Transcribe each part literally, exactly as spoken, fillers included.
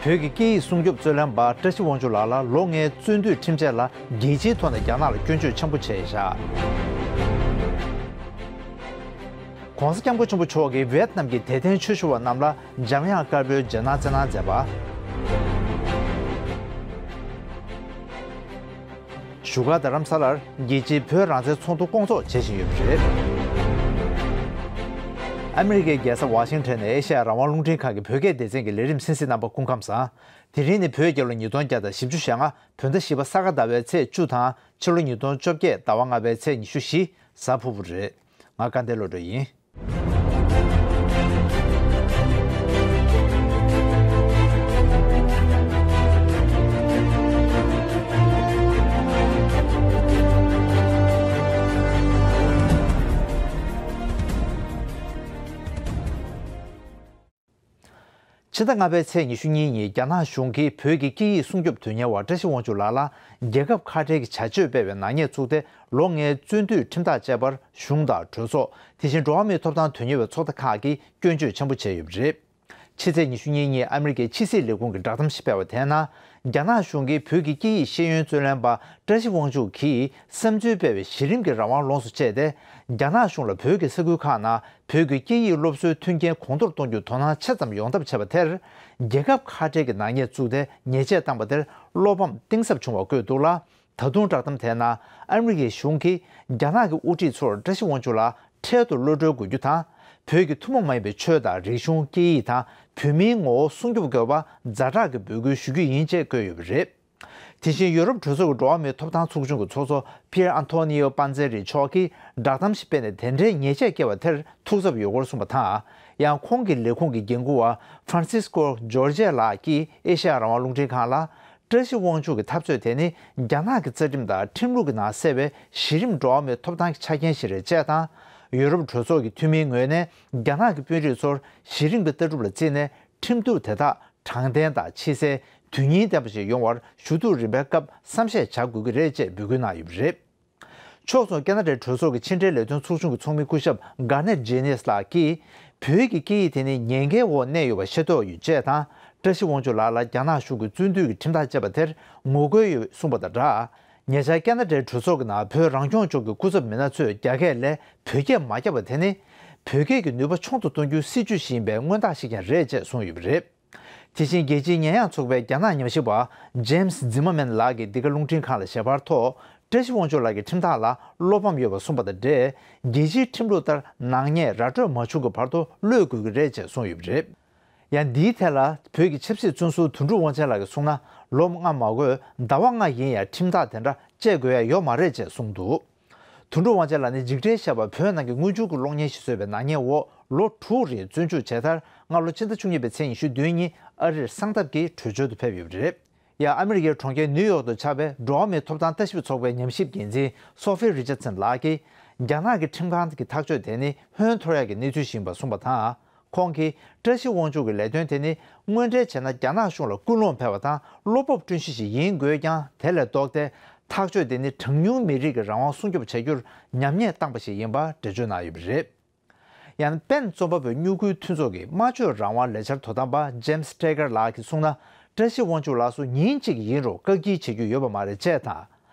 བོད་ཀྱི་སྐད་ཡིག་སྲུང་སྐྱོབ་རྩོད་ལེན་པ་བཀྲ་ཤིས་དབང་ཕྱུག་ལགས་ལ་ལོ་ལྔའི་བཙོན་འདུས་ཁྲིམས་ཆད་ལ་རྒྱལ་སྤྱིའི་ཐོག་ནས་རྒྱ་ནག་ལ་སྐྱོན་བརྗོད་ཆེན་པོ་བྱས་བཞག ྋགོང་ས་ྋསྐྱབས་མགོན་ཆེན་པོ་མཆོག་གིས་ཝེད་ནམ་གྱི་དད་ལྡན་ཆོས་ཞུ་བ་རྣམས་ལ་འཇམ་དབྱངས་དཀར་པོའི་རྗེས་གནང་སྩལ་གནང་མཛད་པ། བཞུགས་སྒར་རྡ་རམ་ས་ལར་རྒྱལ་སྤྱིའི་བོད་རང་བཙན་ཚོགས་འདུ་སྐོང་ཚོགས་བྱེད་བཞིན་ཡོད་པ་རེད། ཨ་མི་རི་ཀའི་རྒྱལ་ས་ཝ་ཤིང་ཊོན་ནས་ཨེ་ཤ་ཡ་རང་དབང་རླུང་འཕྲིན་ཁང་གི་བོད་སྐད་སྡེ་ཚན་གྱི་ལས་རིམ་གསན་གཟིགས་རྣམ་པ་སྐུ་ཁམས་བཟང་། དེ་རིང་ནི་བོད་རྒྱལ་ལོ་ཉིས་སྟོང་བརྒྱ་དང་བཞི་བཅུ་ཞེ་ལྔ། བོད་ཟླ་བཞི་པ་ས་ག་ཟླ་བའི་ཚེས་བཅུ་དང་ཕྱི་ལོ་ཉིས་སྟོང་བཅོ་བརྒྱད་ཟླ་བ་ལྔ་པའི་ཚེས་ཉི་ཤུ་བཞི་གཟའ་ཕུར་བུ་རེད། ང་སྐལ་ལྡན་བློ་གྲོས་ཡིན། ཕྱི་ཟླ་ལྔ་པའི་ཚེས་ཉི་ཤུ་གཉིས་ཉིན་རྒྱ་ནག་གཞུང་གིས་བོད་ཀྱི་སྐད་ཡིག་སྲུང་སྐྱོབ་དོན་གཉེར་བ་བཀྲ་ཤིས་དབང་ཕྱུག་ལགས་ལ་རྒྱལ་ཁབ་ཁ་བྲལ་གྱི་བྱ་སྤྱོད་སྤེལ་བའི་ནག་ཉེས་བཙུགས་ཏེ་ལོ་ལྔའི་བཙོན་འདུས་ཁྲིམས་ཐག་བཅད་པར་གཞུང་དང་གྲོས་ཚོགས། དེ་བཞིན་འགྲོ་བ་མིའི་ཐོབ་ཐང་དོན་གཉེར་བའི་ཚོགས་སྡེ་ཁག་གིས་སྐྱོན་བརྗོད་ཆེན་པོ་བྱས་ཡོད་པ་རེད། ཕྱི་ཚེས་ཉི་ཤུ་གཉིས་ཉིན་ཨ་མི་རི་ཀའི་ཕྱི་སྲིད་ལས་ཁུངས་ཀྱིས་བསྒྲགས་གཏམ་ཞིག་སྤེལ་བ་དེའི་ནང་། རྒྱ་ནག་གཞུང་གིས་བོད་ཀྱི་སྐད་ཡིག་ཤེས་ཡོན་རྩོད་ལེན་པ་བཀྲ་ཤིས་དབང་ཕྱུག་གིས་བསམ་ཚུལ་སྤེལ་བའི་གཞི་རིམ་གྱི་རང་དབང་ལོངས་སུ་སྤྱད་དེ། རྒྱ་ནག་གཞུང་ལ་བོད་ཀྱི་ས་ཁུལ་ཁག་ནང་བོད་ཀྱི་སྐད་ཡིག་སློབ་གསོའི་མཐུན་རྐྱེན་གོང་མཐོར་གཏོང་རྒྱུར་དོ་སྣང་ཆེ་ཙམ་ཡོང་ཐབས་བྱས་པ་དེར། རྒྱལ་ཁབ་ཁ་བྲལ་གྱི་ནག་ཉེས་བཙུགས་ཏེ་ཉེས་ཆད་བཏང་པ་དེར་བློ་ཕམ་གཏིང་ཟབ་བྱུང་བ་བཀོད་འདུག་ལ། ད་དུང་བསྒྲགས་གཏམ་དེའི་ནང་ཨ་མི་རི་ཀའི་གཞུང་གིས་རྒྱ་ནག་གི་དབུ་ཁྲིད་ཚོར་བཀྲ་ཤིས་དབང་ཕྱུག་ལ་འཕྲལ་དུ་གློད་གྲོལ་དགོས་རྒྱུ་དང་། བོད་ཀྱི་ཐུན་མོང་མ་ཡིན་པའི་ཆོས་དང་རིག་གཞུང་སྐད་ཡིག་དང་བོད་མིའི་ངོ་བོ་སྲུང་སྐྱོབ་དགོས་པ་ཛ་དྲག་གི་འབོད་སྐུལ་ཞུ་རྒྱུ་ཡིན་ཅེས་བཀོད་ཡོད་པ་རེད། དེ་བཞིན་ཡུ་རོབ་གྲོས་ཚོགས་ཀྱི་འགྲོ་བ་མིའི་ཐོབ་ཐང་ཚོགས་ཆུང་གི་ཚོགས་གཙོ་པིར་ཨན་ཐོ་ནི་ཡོ་པན་ཛེ་རི་མཆོག་གིས་བསྒྲགས་གཏམ་ཞིག་སྤེལ་ནས་དེ་འདྲའི་ཉེས་ཆད་བཀལ་བ་དེར་ཐུགས་འཚབ་ཡོད་སྐོར་གསུངས་པ་དང་། ཡང་ཁོང་གི་ལས་ཁུངས་ཀྱི་འགན་འཁུར་བ་ཧྥ་རན་སིས་ཀོ་ཇོར་ཇེ་ལགས་ཀྱིས་ཨེ་ཤ་ཡ་རང་དབང་རླུང་འཕྲིན་ཁང་ལ། བཀྲ་ཤིས་དབང་ཕྱུག་གི་འཐབ་རྩོད་དེ་ནི་རྒྱ་ནག་གི་རྩ་ཁྲིམས་དང་ཁྲིམས་ལུགས་ཀྱི་ནང་གསལ་བའི་གཞི་རིམ་འགྲོ་བ་མིའི་ཐོབ་ཐང་གི་ཆ་རྐྱེན་ཞིག་རེད་ཅེས་དང་། ཡུ་རོབ་གྲོས་ཚོགས་ཀྱི་འཐུས་མིའི་ངོས་ནས་རྒྱ་ནག་གི་དཔོན་རིགས་ཚོར་གཞི་རིམ་གྱི་ལྟ་གྲུབ་ལ་བརྩིས་ནས་ཁྲིམས་གཏུག་དེ་དག་དྲང་བདེན་དང་ཕྱི་གསལ་དོན་སྙིང་ལྡན་པ་ཞིག་ཡོང་བར་ཞུ་གཏུག་རིམ་པའི་སྐབས་བསམ་ཤེས་བྱ་དགོས་ཀྱི་རེད་ཅེས་འབོད་སྐུལ་གནང་ཡོད་པ་རེད། ཕྱོགས་མཚུངས་ཁེ་ན་ཌའི་གྲོས་ཚོགས་ཀྱི་ཕྱི་འབྲེལ་ལས་དོན་ཚོགས་ཆུང་གི་ཚོགས་མི་སྐུ་ཞབས་གྷ་ནེད་ཇེ་ནེས་ལགས་ཀྱིས། བོད་ཀྱི་སྐད་ཡིག་དེ་ནི་ཉེན་ཁའི་འོག་གནས་ཡོད་པ་ཤེས་རྟོགས་ཡོད་ཅེས་དང་། བཀྲ་ཤིས་དབང་ཕྱུག་ལགས་ལ་རྒྱ་ནག་གཞུང་གིས་བཙོན་འདུལ་གྱི་ཁྲིམས་ཐག་བཅད་པ་དེར་ངོ་རྒོལ་ཡོད་གསུངས་པ་དང་སྦྲགས། ཉེ་ཆར་ཁེ་ན་ཌའི་གྲོས་ཚོགས་ཀྱི་ནང་བོད་རང་སྐྱོང་ལྗོངས་ཀྱི་སྐུ་ཚབ་མི་སྣ་ཚོས་རྒྱ་སྐད་ལས་བོད་སྐད་མ་བརྒྱབ་པ་དེ་ནི། བོད་སྐད་ཀྱི་ནུས་པ་ཆུང་དུ་གཏོང་རྒྱུའི་སྲིད་ཇུས་ཤིག་ཡིན་པའི་མངོན་རྟགས་ཤིག་ཀྱང་རེད་ཅེས་གསུངས་ཡོད་པ་རེད། དེ་བཞིན་རྒྱལ་སྤྱིའི་ཉེས་ཡངས་ཚོགས་པའི་རྒྱ་ནག་ཉམས་ཞིབ་པ་ཇེམ་སི་ཛི་མ་མན་ལགས་ཀྱིས་འདི་ག་རླུང་འཕྲིན་ཁང་ལ་ཞལ་པར་ཐོག་བཀྲ་ཤིས་དབང་ཕྱུག་ལགས་ཀྱི་ཁྲིམས་ཐག་ལ་བློ་ཕམ་ཡོད་པ་གསུངས་པ་དང་འབྲེལ། རྒྱལ་སྤྱིའི་ཁྲིམས་ལུགས་ལྟར་ནག་ཉེས་ར་སྤྲོད་མ་བྱུང་གི་བར་དུ་གློད་དགོས་ཀྱི་རེད་ཅེས་གསུངས་ཡོད་པ་རེད། ཡང་འདིའི་ཐད་ལ་བོད་ཀྱི་ཆབ་སྲིད་བཙོན་ཟུར་དོན་གྲུབ་དབང་ཆེན་ལགས་ཀྱིས་གསུངས་ན། ལོ་ལྔ་མ་དགོས་ཟླ་བ་ལྔ་ཡིན་ཡང་ཁྲིམས་ཐག་དེ་འདྲ་བཅད་དགོས་ཡ་ཡོད་མ་རེད་ཅེས་གསུངས་འདུག་དོན་གྲུབ་དབང་ཆེན་ལགས་ནི་འཇིགས་བྲལ་ཞེས་པ་བོད་ནང་གི་དངོས་བྱུང་གི་གློག་བརྙན་ཞིག་བཟོས་པའི་ནག་ཉེས་འོག་ལོ་དྲུག་རིང་བཙོན་འཇུག་བྱས་མཐར། སྔ་ལོ་ཕྱི་ཟླ་བཅུ་གཉིས་པའི་ཚེས་ཉི་ཤུ་བདུན་ཉིན་ཨ་རིར་གསང་སྟབས་ཀྱིས་བྲོས་བྱོལ་དུ་ཕེབས་ཡོད་པ་རེད། ཡང་ཨ་མི་རི་ཀའི་གྲོང་ཁྱེར་ནིའུ་ཡོག་ཏུ་ཆགས་པའི་འགྲོ་བ་མིའི་ཐོབ་ཐང་ལྟ་ཞིབ་ཚོགས་པའི་ཉམས་ཞིབ་འགན་འཛིན་སོ་ཧྥི་རི་ཅར་ཌ་སན་ལགས་ཀྱིས། རྒྱ་ནག་གི་ཁྲིམས་ཁང་གི་ཐག་གཅོད་དེ་ནི་ཧོན་འཐོར་ཡག་གི་གནས་ཚུལ་ཞིག་ཡིན་པ་གསུངས་པ་དང་། ཁོང་གིས་བཀྲ་ཤིས་དབང་ཕྱུག་གི་ལས་དོན་དེ་ནི་དངོས་འབྲེལ་བྱས་ན་རྒྱ་ནག་གཞུང་ལ་སྐུལ་སློང་སྤེལ་བ་དང་བློ་སྤོབས་བསྐྲུན་གཞི་ཞིག་ཡིན་དགོས་ཀྱང་། དེ་ལས་ལྡོག་སྟེ་ཐག་གཅོད་དེ་ནི་གྲངས་ཉུང་མི་རིགས་ཀྱི་རང་དབང་སྲུང་སྐྱོབ་བྱ་རྒྱུར་ཉམས་ཉེས་བཏང་པ་ཞིག་ཡིན་པ་འགྲེལ་བརྗོད་གནང་ཡོད་པ་རེད། ཡང་པེན་རྩོམ་པ་པོའི་སྨྱུ་གུའི་མཐུན་ཚོགས་ཀྱི་སྨྲ་བརྗོད་རང་དབང་ལས་འཆར་དོ་དམ་པ་ཇེམ་སི་ཊེ་ཀར་ལགས་ཀྱིས་གསུངས་ན། བཀྲ་ཤིས་དབང་ཕྱུག་ལགས་སུ་ཉིན་གཅིག་ཡིན་རུང་བཀག་སྐྱིལ་བྱེད་རྒྱུ་ཡོད་པ་མ་རེད་ཅེས་དང་།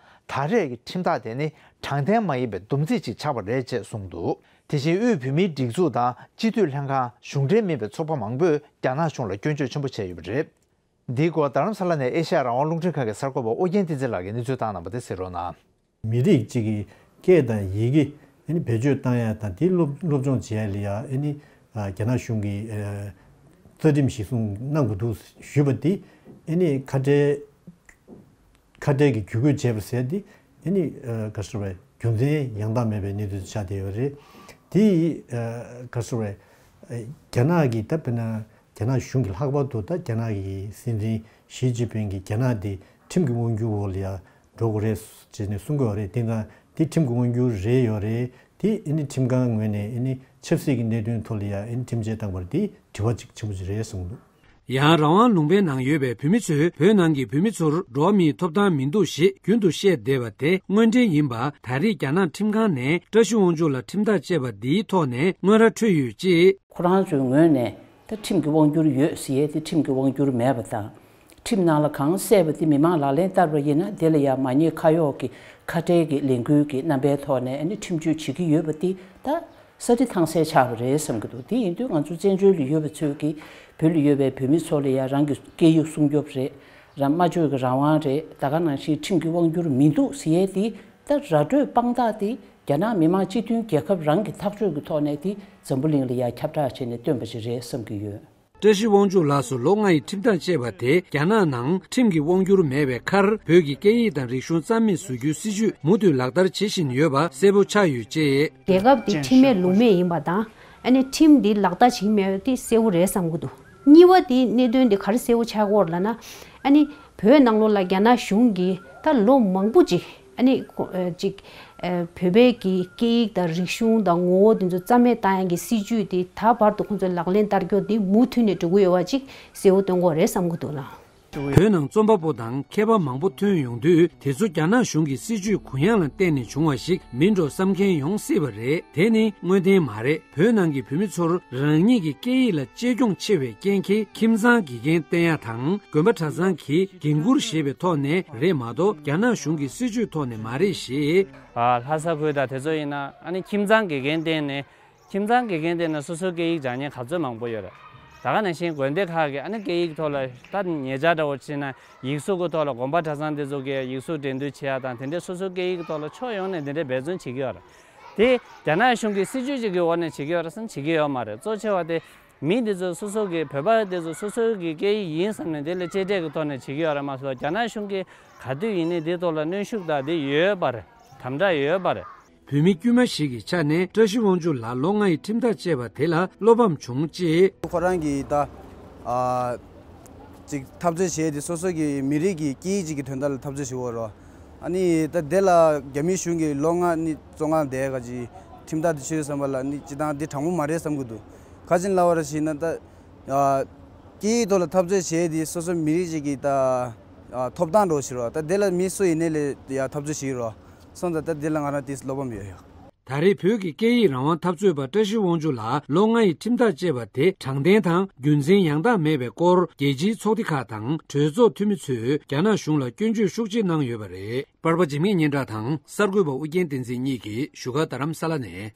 ད་རེས་ཀྱི་ཁྲིམས་ཐག་དེ་ནི་དྲང་བདེན་མ་ཡིན་པའི་སྡོམ་རྩིས་ཅིག་ཆགས་པ་རེད་ཅེས་གསུངས་འདུག་དེ་བཞིན་དབུས་བོད་མིའི་སྒྲིག་འཛུགས་དང་སྤྱི་འཐུས་ལྷན་ཁང་། གཞུང་འབྲེལ་མིན་པའི་ཚོགས་པ་མང་པོས་རྒྱ་ནག་གཞུང་ལ་སྐྱོན་བརྗོད་ཆེན་པོ་བྱས་ཡོད་པ་རེད། འདིའི་སྐོར་རྡ་རམ་ས་ལ་ནས་ཨེ་ཤ་ཡ་རང་དབང་རླུང་འཕྲིན་ཁང་གི་གསར་འགོད་པ་ཨོ་རྒྱན་བསྟན་འཛིན་ལགས་ཀྱིས་གནས་ཚུལ་བཏང་གནང་པ་དེ་གཟིགས་རོགས་གནང་། མི་རིགས་གཅིག་གི་སྐད་དང་ཡི་གེ་ཨ་ནི་བེད་སྤྱོད་བཏང་ཡ་དང་དེ་སློབ་སློབ་སྦྱོང་བྱེད་ཡ་ལ་ཡ་ཨ་ནི་ཨ་རྒྱ་ནག་གཞུང་གིས་ཨ་རྩ་ཁྲིམས་གཞིར་བཟུང་གནང་དགོས་འདུག་ཞུས་པ་དེ་ཨ་ནི་ཁ་བྲལ་ཁ་བྲལ་གྱི་བརྒྱུད་སྐུལ་བྱས་པ་ཟེར་དེ་ཨ་ནི་ཨ་ག་ཟེར་བའི་རྒྱུ་མཚན་ཡང་དག་མེད་པའི་གནས་ཚུལ་ཆགས་བསྡད་ཡོད་རེད། དེ་ཡིས་ཨ་ག་ཟེར་བའི་ཨ་རྒྱ་ནག་གི་ད་དཔེར་ན་རྒྱ་ནག་གཞུང་གི་ལྷག་པར་དུ་ད་རྒྱ་ནག་གི་སྲིད་འཛིན་ཞི་ཅིན་ཕིང་གིས་རྒྱ་ནག་དེ་ཁྲིམས་ཀྱི་དབང་སྒྱུར་འོག་ལ་ཡ་འགྲོ་དགོས་རེད་ཅེས་ནས་གསུང་གི་ཡོད་རེད། དེ་ན་དེ་ཁྲིམས་ཀྱི་དབང་སྒྱུར་རེད་ཡོད་རེད། དེ་ཨ་ནི་ཁྲིམས་ཁང་ངོས་ནས་ཨ་ནི་ཆབ་སྲིད་ཀྱི་གནད་དོན་ཐོག་ལ་ཡ་ཨ་ནི་ཁྲིམས་ཆད་བཏང་བར་དེ་དྲི་བ་གཅིག་ཆེན་པོ་ཅིག་རེད་གསུངས་འདུག་ཡང་རང་དབང་ལུང་པའི་ནང་ཡོད་པའི་བོད་མི་ཚོས་བོད་ནང་གི་བོད་མི་ཚོར་འགྲོ་བ་མིའི་ཐོབ་ཐང་མི་འདུག་ཞེས་རྒྱུན་དུ་བཤད་བསྡད་པ་དེ་དངོས་འབྲེལ་ཡིན་པ། ད་རེས་རྒྱ་ནག་ཁྲིམས་ཁང་ནས་བཀྲ་ཤིས་དབང་ཕྱུག་ལ་ཁྲིམས་ཐག་བཅད་པ་འདིའི་ཐོག་ནས་དངོས་ར་འཕྲོད་ཡོད་ཅེས། ཁོ་རང་ཚོའི་ངོས་ནས་ ད་ཁྲིམས་ཀྱི་དབང་སྒྱུར་ཡོད་ཟེར་ཡས་དེ་ཁྲིམས་ཀྱི་དབང་སྒྱུར་མེད་པ་དང་། ཁྲིམས་ནང་ལ་གང་གསལ་བ་དེ་མི་མང་ལག་ལེན་བསྟར་བ་ཡིན་ན་དེ་ལ་ཡང་མ་ཉེས་ཁ་གཡོག་གི་ཁ་བྲལ་གྱི་ལས་འགུལ་གྱི་རྣམ་པའི་ཐོག་ནས་ཨ་ནི་ཁྲིམས་གཅོད་བྱེད་ཀྱི་ཡོད་པ་དེ་ད་ས་ཁྲི་ཐང་སལ་ཆགས་པ་རེད་བསམ་གྱི་འདུག་དེ་ཡིན་དུས་ང་ཚོ་བཙན་བྱོལ་ལ་ཡོད་པ་ཚོས་ཀྱིས་བོད་ལ་ཡོད་པའི་བོད་མི་ཚོ་ལ་ཡང་རང་གི་སྐད་ཡིག་སྲུང་སྐྱོབ་རེད། རང་སྨྲ་བརྗོད་ཀྱི་རང་དབང་རེད། ད་ག་ནང་བཞིན་ཁྲིམས་ཀྱི་དབང་སྒྱུར་མི་འདུག་ཟེར་ཡས་དེ་ད་ར་སྤྲོད་དཔང་རྟགས་དེ་རྒྱ་ནག་མི་དམངས་སྤྱི་མཐུན་རྒྱལ་ཁབ་རང་གི་ཐག་གཅོད་ཀྱི་ཐོག་ནས་དེ་འཛམ་བུ་གླིང་ལ་ཡང་ཁྱབ་བསྒྲགས་བྱས་ནས་སྟོན་པ་ཞིག་རེད་བསམ་གྱི་ཡོད། བཀྲ་ཤིས་དབང་ཕྱུག་ལགས་སུ་ལོ་ལྔ་ཡི་ཁྲིམས་ཐག་བཅད་པ་དེ་རྒྱ་ནག་ནང་ཁྲིམས་ཀྱི་དབང་སྒྱུར་མེད་པའི་ཁར་བོད་ཀྱི་སྐད་ཡིག་དང་རིག་གཞུང་རྩ་མེད་བཟོ་རྒྱུའི་སྲིད་ཇུས་མུ་མཐུད་ལག་བསྟར་བྱེད་བཞིན་ཡོད་པ་གསལ་པོ་ཆགས་ཡོད་ཅེས། རྒྱལ་ཁབ་འདི་ཁྲིམས་མེད་ལུགས་མེད་ཡིན་པ་དང་། ཨ་ནི་ཁྲིམས་འདི་ལག་བསྟར་བྱེད་ཀྱི་མེད་པ་དེ་གསལ་པོ་རེད་བསམ་གྱི་འདུག་གཉིས་པ་དེ་གནད་དོན་འདི་ག་རེ་གསལ་པོ་ཆགས་ཀྱི་ཡོད་རེད་ལབ་ན། ཨ་ནི་བོད་ནང་ལོགས་ལ་རྒྱ་ནག་གཞུང་གིས་ད་ལོ་མང་པོ་ཅིག་ཨ་ནི་ཁོ་ཨ་ཅིག་ཨ་བོད་པའི་གི་སྐད་ཡིག་དང་རིག་གཞུང་དང་ངོ་བོ་དེ་ཚོ་རྩ་མེད་བཏང་ཡག་གི་སྲིད་ཇུས་དེ་ད་བར་དུ་ཁོང་ཚོས་ལག་ལེན་བསྟར་རྒྱུ་དེ་མུ་མཐུད་ནས་འགྲོ་གི་ཡོད་པ་ཅིག་གསལ་པོ་སྟོན་དགོས་རེད་བསམ་གྱི་འདུག་ལགས། བོད་ནང་རྩོམ་པ་པོ་དང་མཁས་པ་མང་པོ་ཐོན་ཡོང་དུས་དེ་ཚོ་རྒྱ་ནག་གཞུང་གི་སྲིད་ཇུས་གུ་ཡངས་ལ་བརྟེན་ནས་བྱུང་བ་ཞིག་མིན་འགྲོ་བསམ་མཁན་ཡོང་སྲིད་པ་རེད། དེ་ནི་དངོས་བདེན་མ་རེད། བོད་ནང་གི་བོད་མི་ཚོར་རང་ཉིད་ཀྱི་སྐད་ཡིག་ལ་གཅེས་སྐྱོང་ཆེ་བའི་རྐྱེན་གྱིས་ཁྱིམ་ཚང་དགེ་རྒན་བསྟེན་ཡ་དང་དགོན་པ་གྲྭ་ཚང་གིས་འགན་འཁུར་བཞེས་པའི་ཐོག་ནས་རེད་མ་གཏོགས་རྒྱ་ནག་གཞུང་གི་སྲིད་ཇུས་ཐོག་ནས་མ་རེད་ཞེས། ཨ་ལྷ་ས་ཁུལ་དང་དེ་ཚོ་ཡིན་ན་ཨ་ནི་ཁྱིམ་ཚང་དགེ་རྒན་བསྟེན་ནས་ཁྱིམ་ཚང་དགེ་རྒན་བསྟེན་ནས་སོ་སོའི་སྐད་ཡིག་སྦྱང་མཁན་ག་ཚོད་མང་པོ་ཡོད་རེད། ད་ག་ནང་བཞིན་དགོན་སྡེ་ཁག་གི་ཨ་ནི་སྐད་ཡིག་ཐོག་ལ་ད་ཉེ་ཆར་འདྲ་བོ་བྱས་ན་ཡིག་གཟུགས་ཀྱི་ཐོག་ལ་དགོན་པ་གྲྭ་ཚང་དེ་ཚོ་གིས་ཡིག་གཟུགས་འགྲན་བསྡུར་བྱེད་ཡ་དང་དེ་འདྲའི་སོ་སོའི་སྐད་ཡིག་ཐོག་ལ་ཕྱོགས་ཡོངས་ནས་དེ་འདྲའི་འབད་བརྩོན་བྱེད་ཀྱི་ཡོད་རེད། དེ་རྒྱ་ནག་གཞུང་གི་སྲིད་ཇུས་ཅིག་གི་འོག་ནས་བྱེད་ཀྱི་ཡོད་རེད་བསམ་བྱེད་ཀྱི་ཡོད་མ་རེད། གཙོ་ཆེ་བ་དེ་མི་འདི་ཚོ་སོ་སོ་གི་བོད་པ་འདི་ཚོ་སོ་སོ་གི་སྐད་ཡིག་ཡིན་བསམ་ནས་དེ་ལ་གཅེས་སྤྲས་ཀྱི་ཐོག་ནས་བྱེད་ཀྱི་ཡོད་རེད་མ་གཏོགས་རྒྱ་ནག་གཞུང་གིས་ག་དུས་ཡིན་ནའི་འདི་ཐོག་ལ་གནོན་ཤུགས་དང་འདི་ཡོད་པ་རེད། དམ་དྲག་ཡོད་པ་རེད། བོད་མི་དཀྱུས་མ་ཞིག་གི་ཆ་ནས་བཀྲ་ཤིས་དབང་ཕྱུག་ལགས་ལོ་ལྔ་ཡི་ཁྲིམས་ཐག་བཅད་པ་དེ་ལ་བློ་ཕམ་བྱུང་ཅེས། ཁོ་རང་གིས་ད་ཨ་ཅིག་འཐབ་རྩོད་བྱས་ཏེ་སོ་སོ་གི་མི་རིགས་ཀྱི་སྐད་ཡིག་ཅིག་གི་དོན་དག་ལ་འཐབ་རྩོད་བྱེད་འོ་རོ། ཨ་ནི་ད་དེ་ལ་རྒྱ་མི་གཞུང་གིས་ལོ་ལྔ་ནི་བཙོན་ཁང་བསྡད་ག་ཅིག་ཁྲིམས་ཐག་དེ་ཆོད་བསམ་པ་ལ་ནི་སྤྱིར་བཏང་འདི་དྲང་པོ་མ་རེད་བསམ་གི་འདུག་ག་ཅིན་ལབ་པ་རེད་ཟེར་ན་ད་ཨ་སྐད་ཡིག་ཐོག་ལ་འཐབ་རྩོད་བྱས་ཏེ་སོ་སོ་མི་རིགས་ཅིག་གི་ད་ཨ་ཐོབ་ཐང་འགྲོ་ཞིག་རོ། ད་དེ་ལ་མི་སུ་ཡིན་ནའི་ལས་ཡ་འཐབ་རྩོད་བྱེད་རོ། སོང་ཙང་ད་དེ་ལ་ང་རང་ཏིས་བློ་ཕམ་ཡོད་ཡོད། ད་རེས་བོད་ཀྱི་སྐད་ཡིག་རང་དབང་འཐབ་རྩོད་པ་བཀྲ་ཤིས་དབང་ཕྱུག་ལགས་ལོ་ལྔ་ཡི་ཁྲིམས་ཐག་བཅད་པ་དེ་དྲང་བདེན་དང་རྒྱུ་མཚན་ཡང་དག་མེད་པའི་སྐོར་རྒྱལ་སྤྱིའི་ཚོགས་སྡེ་ཁག་དང་གྲོས་ཚོགས་འཐུས་མི་ཚོས་རྒྱ་ནག་གཞུང་ལ་སྐྱོན་བརྗོད་ཤུགས་ཆེ་གནང་ཡོད་པ་རེད། པར་པ་འཇིགས་མེད་སྙན་གྲགས་དང་གསར་འགོད་པ་ཨུ་རྒྱན་བསྟན་འཛིན་གཉིས་ཀྱིས་བཞུགས་སྒར་རྡ་རམ་ས་ལ་ནས།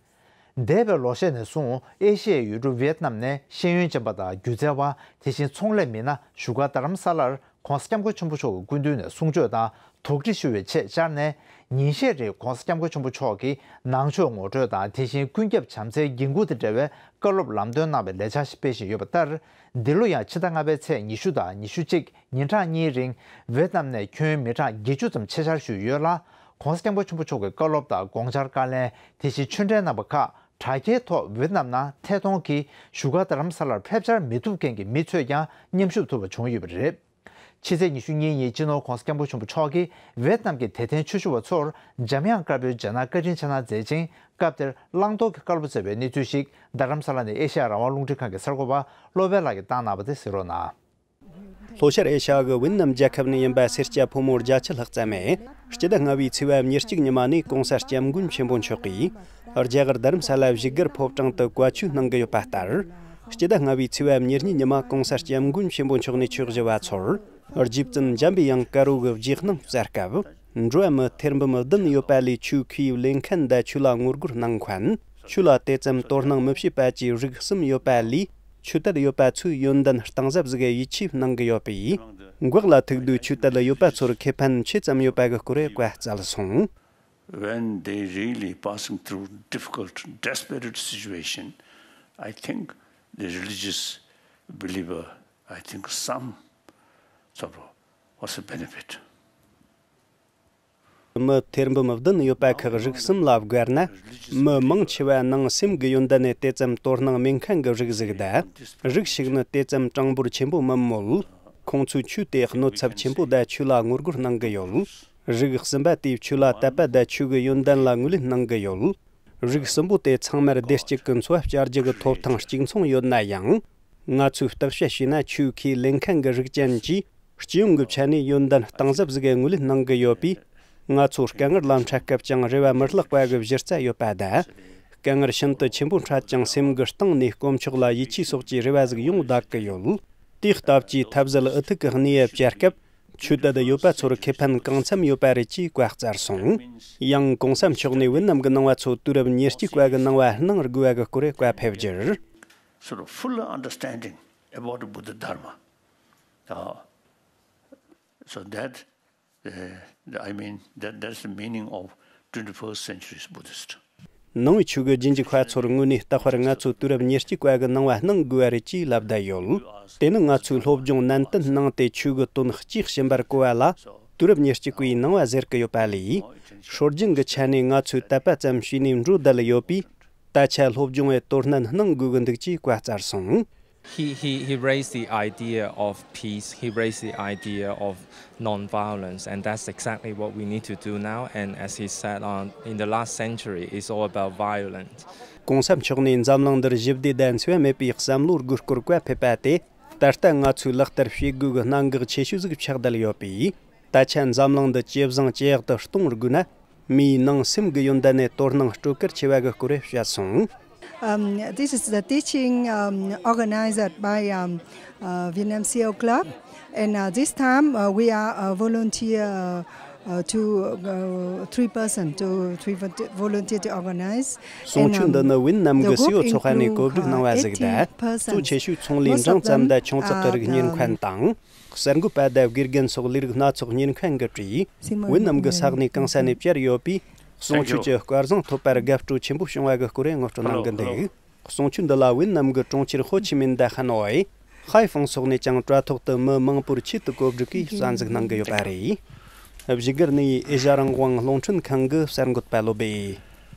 འདས་པའི་ལོ་ཤས་ནས་བཟུང་ཨེ་ཤི་ཡའི་ཡུལ་གྲུ་ཝེད་ནམ་ནས་ཤེས་ཡོན་ཅན་པ་དང་སྒྱུ་རྩལ་བ། དེ་བཞིན་ཚོང་ལས་མི་སྣ་བཞུགས་སྒར་རྡ་རམ་ས་ལར་༧གོང་ས་༧སྐྱབས་མགོན་ཆེན་པོ་མཆོག་གི་སྐུ་མདུན་ནས་གསུང་ཆོས་དང་དོགས་འདྲི་ཞུ་བའི་ཆེད་བཅར་ནས། ཉིན་ཤས་རིང་༧གོང་ས་༧སྐྱབས་མགོན་ཆེན་པོ་མཆོག་གིས་ནང་ཆོས་ངོ་སྤྲོད་དང་དེ་བཞིན་ཀུན་ཁྱབ་བྱམས་བརྩེའི་འགན་འཁུར་དང་འབྲེལ་བའི་བཀའ་སློབ་ལམ་སྟོན་གནང་བའི་ལས་འཆར་ཞིག་སྤེལ་བཞིན་ཡོད་པ་ལྟར། འདི་ལོ་ཡང་ཕྱི་ཟླ་ལྔ་པའི་ཚེས་ཉི་ཤུ་དང་ཉི་ཤུ་གཅིག་ཉིན་གྲངས་གཉིས་རིང་ཝེད་ནམ་ནས་ཁྱོན་མི་གྲངས་བརྒྱད་ཅུ་ཙམ་ཆེད་བཅར་ཞུས་ཡོད་ལ། ༧གོང་ས་༧སྐྱབས་མགོན་ཆེན་པོ་མཆོག་གི་བཀའ་སློབ་དང་དགོངས་འཆར་བཀའ་ལན། དེ་བཞིན་ཆོས་འབྲེལ་གནང་བ་ཁག་དྲ་རྒྱའི་ཐོག་ཝེད་ནམ་ནང་ཐད་གཏོང་གིས་བཞུགས་སྒར་རྡ་རམ་ས་ལར་ཕེབས་བཅར་མི་ཐུབ་མཁན་གྱི་མི་ཚོས་ཀྱང་མཉམ་ཞུགས་ཐུབ་པ་བྱུང་ཡོད་པ་རེད། ཕྱི་ཚེས་ཉི་ཤུ་གཉིས་ཉིན་སྤྱི་ནོར་༧གོང་ས་༧སྐྱབས་མགོན་ཆེན་པོ་མཆོག་གིས་ཝེད་ནམ་གྱི་དད་ལྡན་ཆོས་ཞུ་བ་ཚོར་འཇམ་དབྱངས་དཀར་པོའི་རྗེས་གནང་བཀའ་དྲིན་ཆེ་གནང་མཛད་ཅིང་། སྐབས་དེར་བླང་དོར་གྱི་བཀའ་སློབ་སྩལ་བའི་གནས་ཚུལ་ཞིག་རྡ་རམ་ས་ལ་ནས་ཨེ་ཤ་ཡ་རང་དབང་རླུང་འཕྲིན་ཁང་གི་གསར་འགོད་པ་བློ་དཔལ་ལགས་ཀྱིས་བཏང་གནང་བ་དེ་གཟིགས་རོགས་གནང་། ལྷོ་ཤར་ཨེ་ཤ་ཡ་གི་ཝེད་ནམ་རྒྱལ་ཁབ་ནས་ཡིན་པ་སེར་སྐྱ་ཕོ་མོ་བརྒྱད་ཅུ་ལྷག་ཙམ་མས་སྤྱི་ཟླ་ལྔ་པའི་ཚེས་པ་ཉེར་གཅིག་ཉི་མ་ནས་༧གོང་ས་༧སྐྱབས་མགོན་ཆེན་པོ་མཆོག་གིས་རྒྱ་གར་རྡ་རམ་ས་ལ་བཞུགས་སྒར་ཕོ་བྲང་དུ་བཀའ་ཆོས་གནང་གི་ཡོད་པ་ལྟར། སྤྱི་ཟླ་ལྔ་པའི་ཚེས་པ་ཉེར་གཉིས་ཉི་མ་༧གོང་ས་༧སྐྱབས་མགོན་ཆེན་པོ་མཆོག་ནས་ཆོས་ཞུ་བ་ཚོར་རྗེ་བཙུན་འཇམ་པའི་དབྱངས་དཀར་པོ་གི་རྗེས་གནང་སྩལ་སྐབས། འགྲོ་བ་མི་ཐེར་འབུམ་བདུན་ཡོད་པ་ལས་ཆོས་ཁས་ལེན་མཁན་དང་ཆོས་ལ་ངོ་རྒོལ་གནང་མཁན། ཆོས་ལ་དེ་ཙམ་དོ་སྣང་མི་བྱེད་པ་བཅས་རིགས་གསུམ་ཡོད་པ་ལས། ཆོས་དད་ཡོད་པ་ཚོས་ཡོན་ཏན་གཏིང་ཟབ་ཟིག་གི་ཡིད་ཆེས་གནང་གི་ཡོད་པས། འགོག་ལ་ཐུག་དུས་ཆོས་དད་ཡོད་པ་ཚོར་ཁེ་ཕན་ཆེ་ཙམ་ཡོད་པ་གི་སྐོར་བཀའ་སྩལ་སོང་། When they really passing through difficult, desperate situation, I think the religious believer, I think some sort of was a benefit. མི་ཐེར་འབུམ་བདུན་ཡོད་པ་ཁག་རིགས་གསུམ་ལ་བགོས་ན། མི་མང་ཆེ་བ་ནང་སེམས་ཀྱི་ཡོན་ཏན་ནས་དེ་ཙམ་དོ་སྣང་མེད་མཁན་གྱི་རིགས་ཟིག་དང་། རིགས་ཤིག་ནི་དེ་ཙམ་གྲངས་འབོར་ཆེན་པོ་མིན་མོད། ཁོང་ཚོས་ཆོས་དེ་གནོད་ཚབས་ཆེན་པོ་དང་ཆོས་ལ་ངོ་རྒོལ་གནང་གི་ཡོད། རིགས་གསུམ་པ་དེས་ཆོས་ལ་དད་པ་དང་ཆོས་ཀྱི་ཡོན་ཏན་ལ་ངོས་ལེན་གནང་གི་ཡོད། རིགས་གསུམ་པོ་དེ་ཚང་མར་བདེ་སྐྱིད་ཀྱི་འཚོ་བ་བསྐྱལ་རྒྱུ་གི་ཐོབ་ཐང་གཅིག་མཚུངས་ཡོད་ན་ཡང་། ང་ཚོས་བརྟག་དཔྱད་བྱས་ན་ཆོས་ཁས་ལེན་མཁན་གྱི་རིགས་ཅན་གྱིས་སྤྱི་ཡོངས་ཀྱི་ཆ་ནས་ཡོན་ཏན་གཏིང་ཟབ་ཟིག་གི་ངོས་ལེན་གནང་གི་ཡོད་པས། ང་ཚོ་དཀའ་ངལ་ལ་འཕྲད་སྐབས་ཀྱང་རེ་བ་མི་བརླག་པ་གི་གཞི་རྩ་ཡོད་པ་དང་། དཀའ་ངལ་ཤིན་ཏུ་ཆེན་པོ་འཕྲད་ཀྱང་སེམས་ཀྱི་གཏིང་ནས་དཀོན་མཆོག་ལ་ཡིད་ཆེས་སོགས་ཀྱི་རེ་བ་ཟིག་ཡོང་བསྡད་ཀྱི་ཡོད། དེའི་སྟབས་ཀྱིས་ཐབས་ཟད་འུ་ཐུག་གི་གནས་བབ་བཅར་སྐབས། ཆོས་དད་ཡོད་པ་ཚོར་ཁེ་ཕན་གང་འཚམ་ཡོད་པ་རེད་ཅེས་བཀའ་སྩལ་སོང་། ཡང་གོང་ས་མཆོག་ནས་བོད་ནམ་གྱི་ནང་བ་ཚོ་དུས་རབས་ཉེར་གཅིག་པ་གི་ནང་བ་གནང་དགོས་པ་གི་སྐོར་བཀའ་ཕེབས་རྒྱུར། Sort of fuller understanding about Buddha Dharma. Uh, so that, uh, I mean, that, that's the meaning of twenty-first century's Buddhist. ནང་བའི་ཆོས་ཀྱི་རྗེས་འཇུག་པ་ཚོར་དངོས་གནས་རྟག་པར་ང་ཚོ་དུས་རབས་ཉེར་གཅིག་པ་གི་ནང་བ་གནང་དགོས་པ་རེད་ཅེས་ལབ་བསྡད་ཡོད། དེ་ནི་ང་ཚོས་སློབ་སྦྱོང་ནན་ཏན་གནང་སྟེ་ཆོས་ཀྱི་དོན་གཅེས་བཞིན་པར་གོ་བ་ལ། དུས་རབས་ཉེར་གཅིག་པའི་ནང་བ་ཟེར་གི་ཡོད་པ་ལས། སྲོལ་རྒྱུན་གྱི་ཆ་ནས་ང་ཚོས་དད་པ་ཙམ་བྱས་ནས་འགྲོ་བསྡད་ཡོད་པས། ད་ཆ་སློབ་སྦྱོང་བའི་དོ་སྣང་གནང་དགོས་ཀྱི་འདུག་ཅེས་བཀའ་སྩལ་སོང་། He, he, he raised the idea of peace, he raised the idea of non-violence, and that's exactly what we need to do now. And as he said, on, in the last century, it's all about violence. གོང་ས་མཆོག་ནས་འཛམ་གླིང་འདིར་ཞི་བདེ་དང་འཚེ་བ་མེད་པའི་བསམ་བློ་དགོས་སྐོར་བཀའ་ཕེབས་པ་དེ། ད་ལྟ་ང་ཚོས་ལག་བསྟར་བྱེད་དགོས་ཀྱི་གནད་འགག་ཆེ་ཤོས་ཟིག་ཆགས་བསྡད་ཡོད་པས། ད་ཆ་འཛམ་གླིང་འདི་ཇེ་བཟང་ཇེ་ཡག་ཏུ་གཏོང་དགོས་ན། མིའི་ནང་སེམས་ཀྱི་ཡོན་ཏན་ནས་དོ་སྣང་སྤྲོད་གལ་ཆེ་བ་གི་སྐོར་བཤད་སོང་། Um, this is the teaching, um, organized by, um, uh, Vietnam C O Club, and, uh, this time, uh, we are, uh, volunteer, uh, uh, to, uh, three person to three volunteer to organize. གསུང་ཆོས་འདི་ནི་ཝིན་ནམ་གྱི་སེའོ་ཚོགས་པ་ནས་གོ་སྒྲིག་གནང་བ་ཟིག་དང་། གཙོ་ཆེ་ཤོས་ཚོང་ལས་འབྲིང་ཙམ་དང་ཆུང་ཙག་གི་རིགས་གཉེར་མཁན་དང་། གསར་འགོད་པ་དང་དགེ་རྒན་སོགས་ལས་རིགས་སྣ་ཚོགས་གཉེར་མཁན་གྱིས་བྲིས། ཝེད་ནམ་གྱི་ས་གནས་གང་ས་ནས་བཅར་ཡོད་པས། གསུང་ཆོས་ཀྱི་སྐལ་བཟང་ཐོབ་པར་དགའ་སྤྲོ་ཆེན་པོ་བྱུང་བ་གི་སྐོར་ངོ་སྤྲོད་གནང་གི་འདུག། གསུང་ཆོས་འདི་ལ་ཝེད་ནམ་གྱི་གྲོང་ཁྱེར་ཧོ་ཆི་མིན་དང་ཧ་ནོ་ཨེ། ཧའེ་ཧྥང་སོགས་ནས་ཀྱང་དྲ་ཐོག་ཏུ་མི་མང་པོར་ཆེད་དུ་གོ་སྒྲིག་གིས་གསན་གཟིགས་གནང་གི་ཡོད་པ་རེད། བཞུགས་སྒར་ནས་ཨེ་ཤ་རང་དབང་རླུང་འཕྲིན་ཁང་གི་གསར་འགོད་པ་བློ་སྦེ།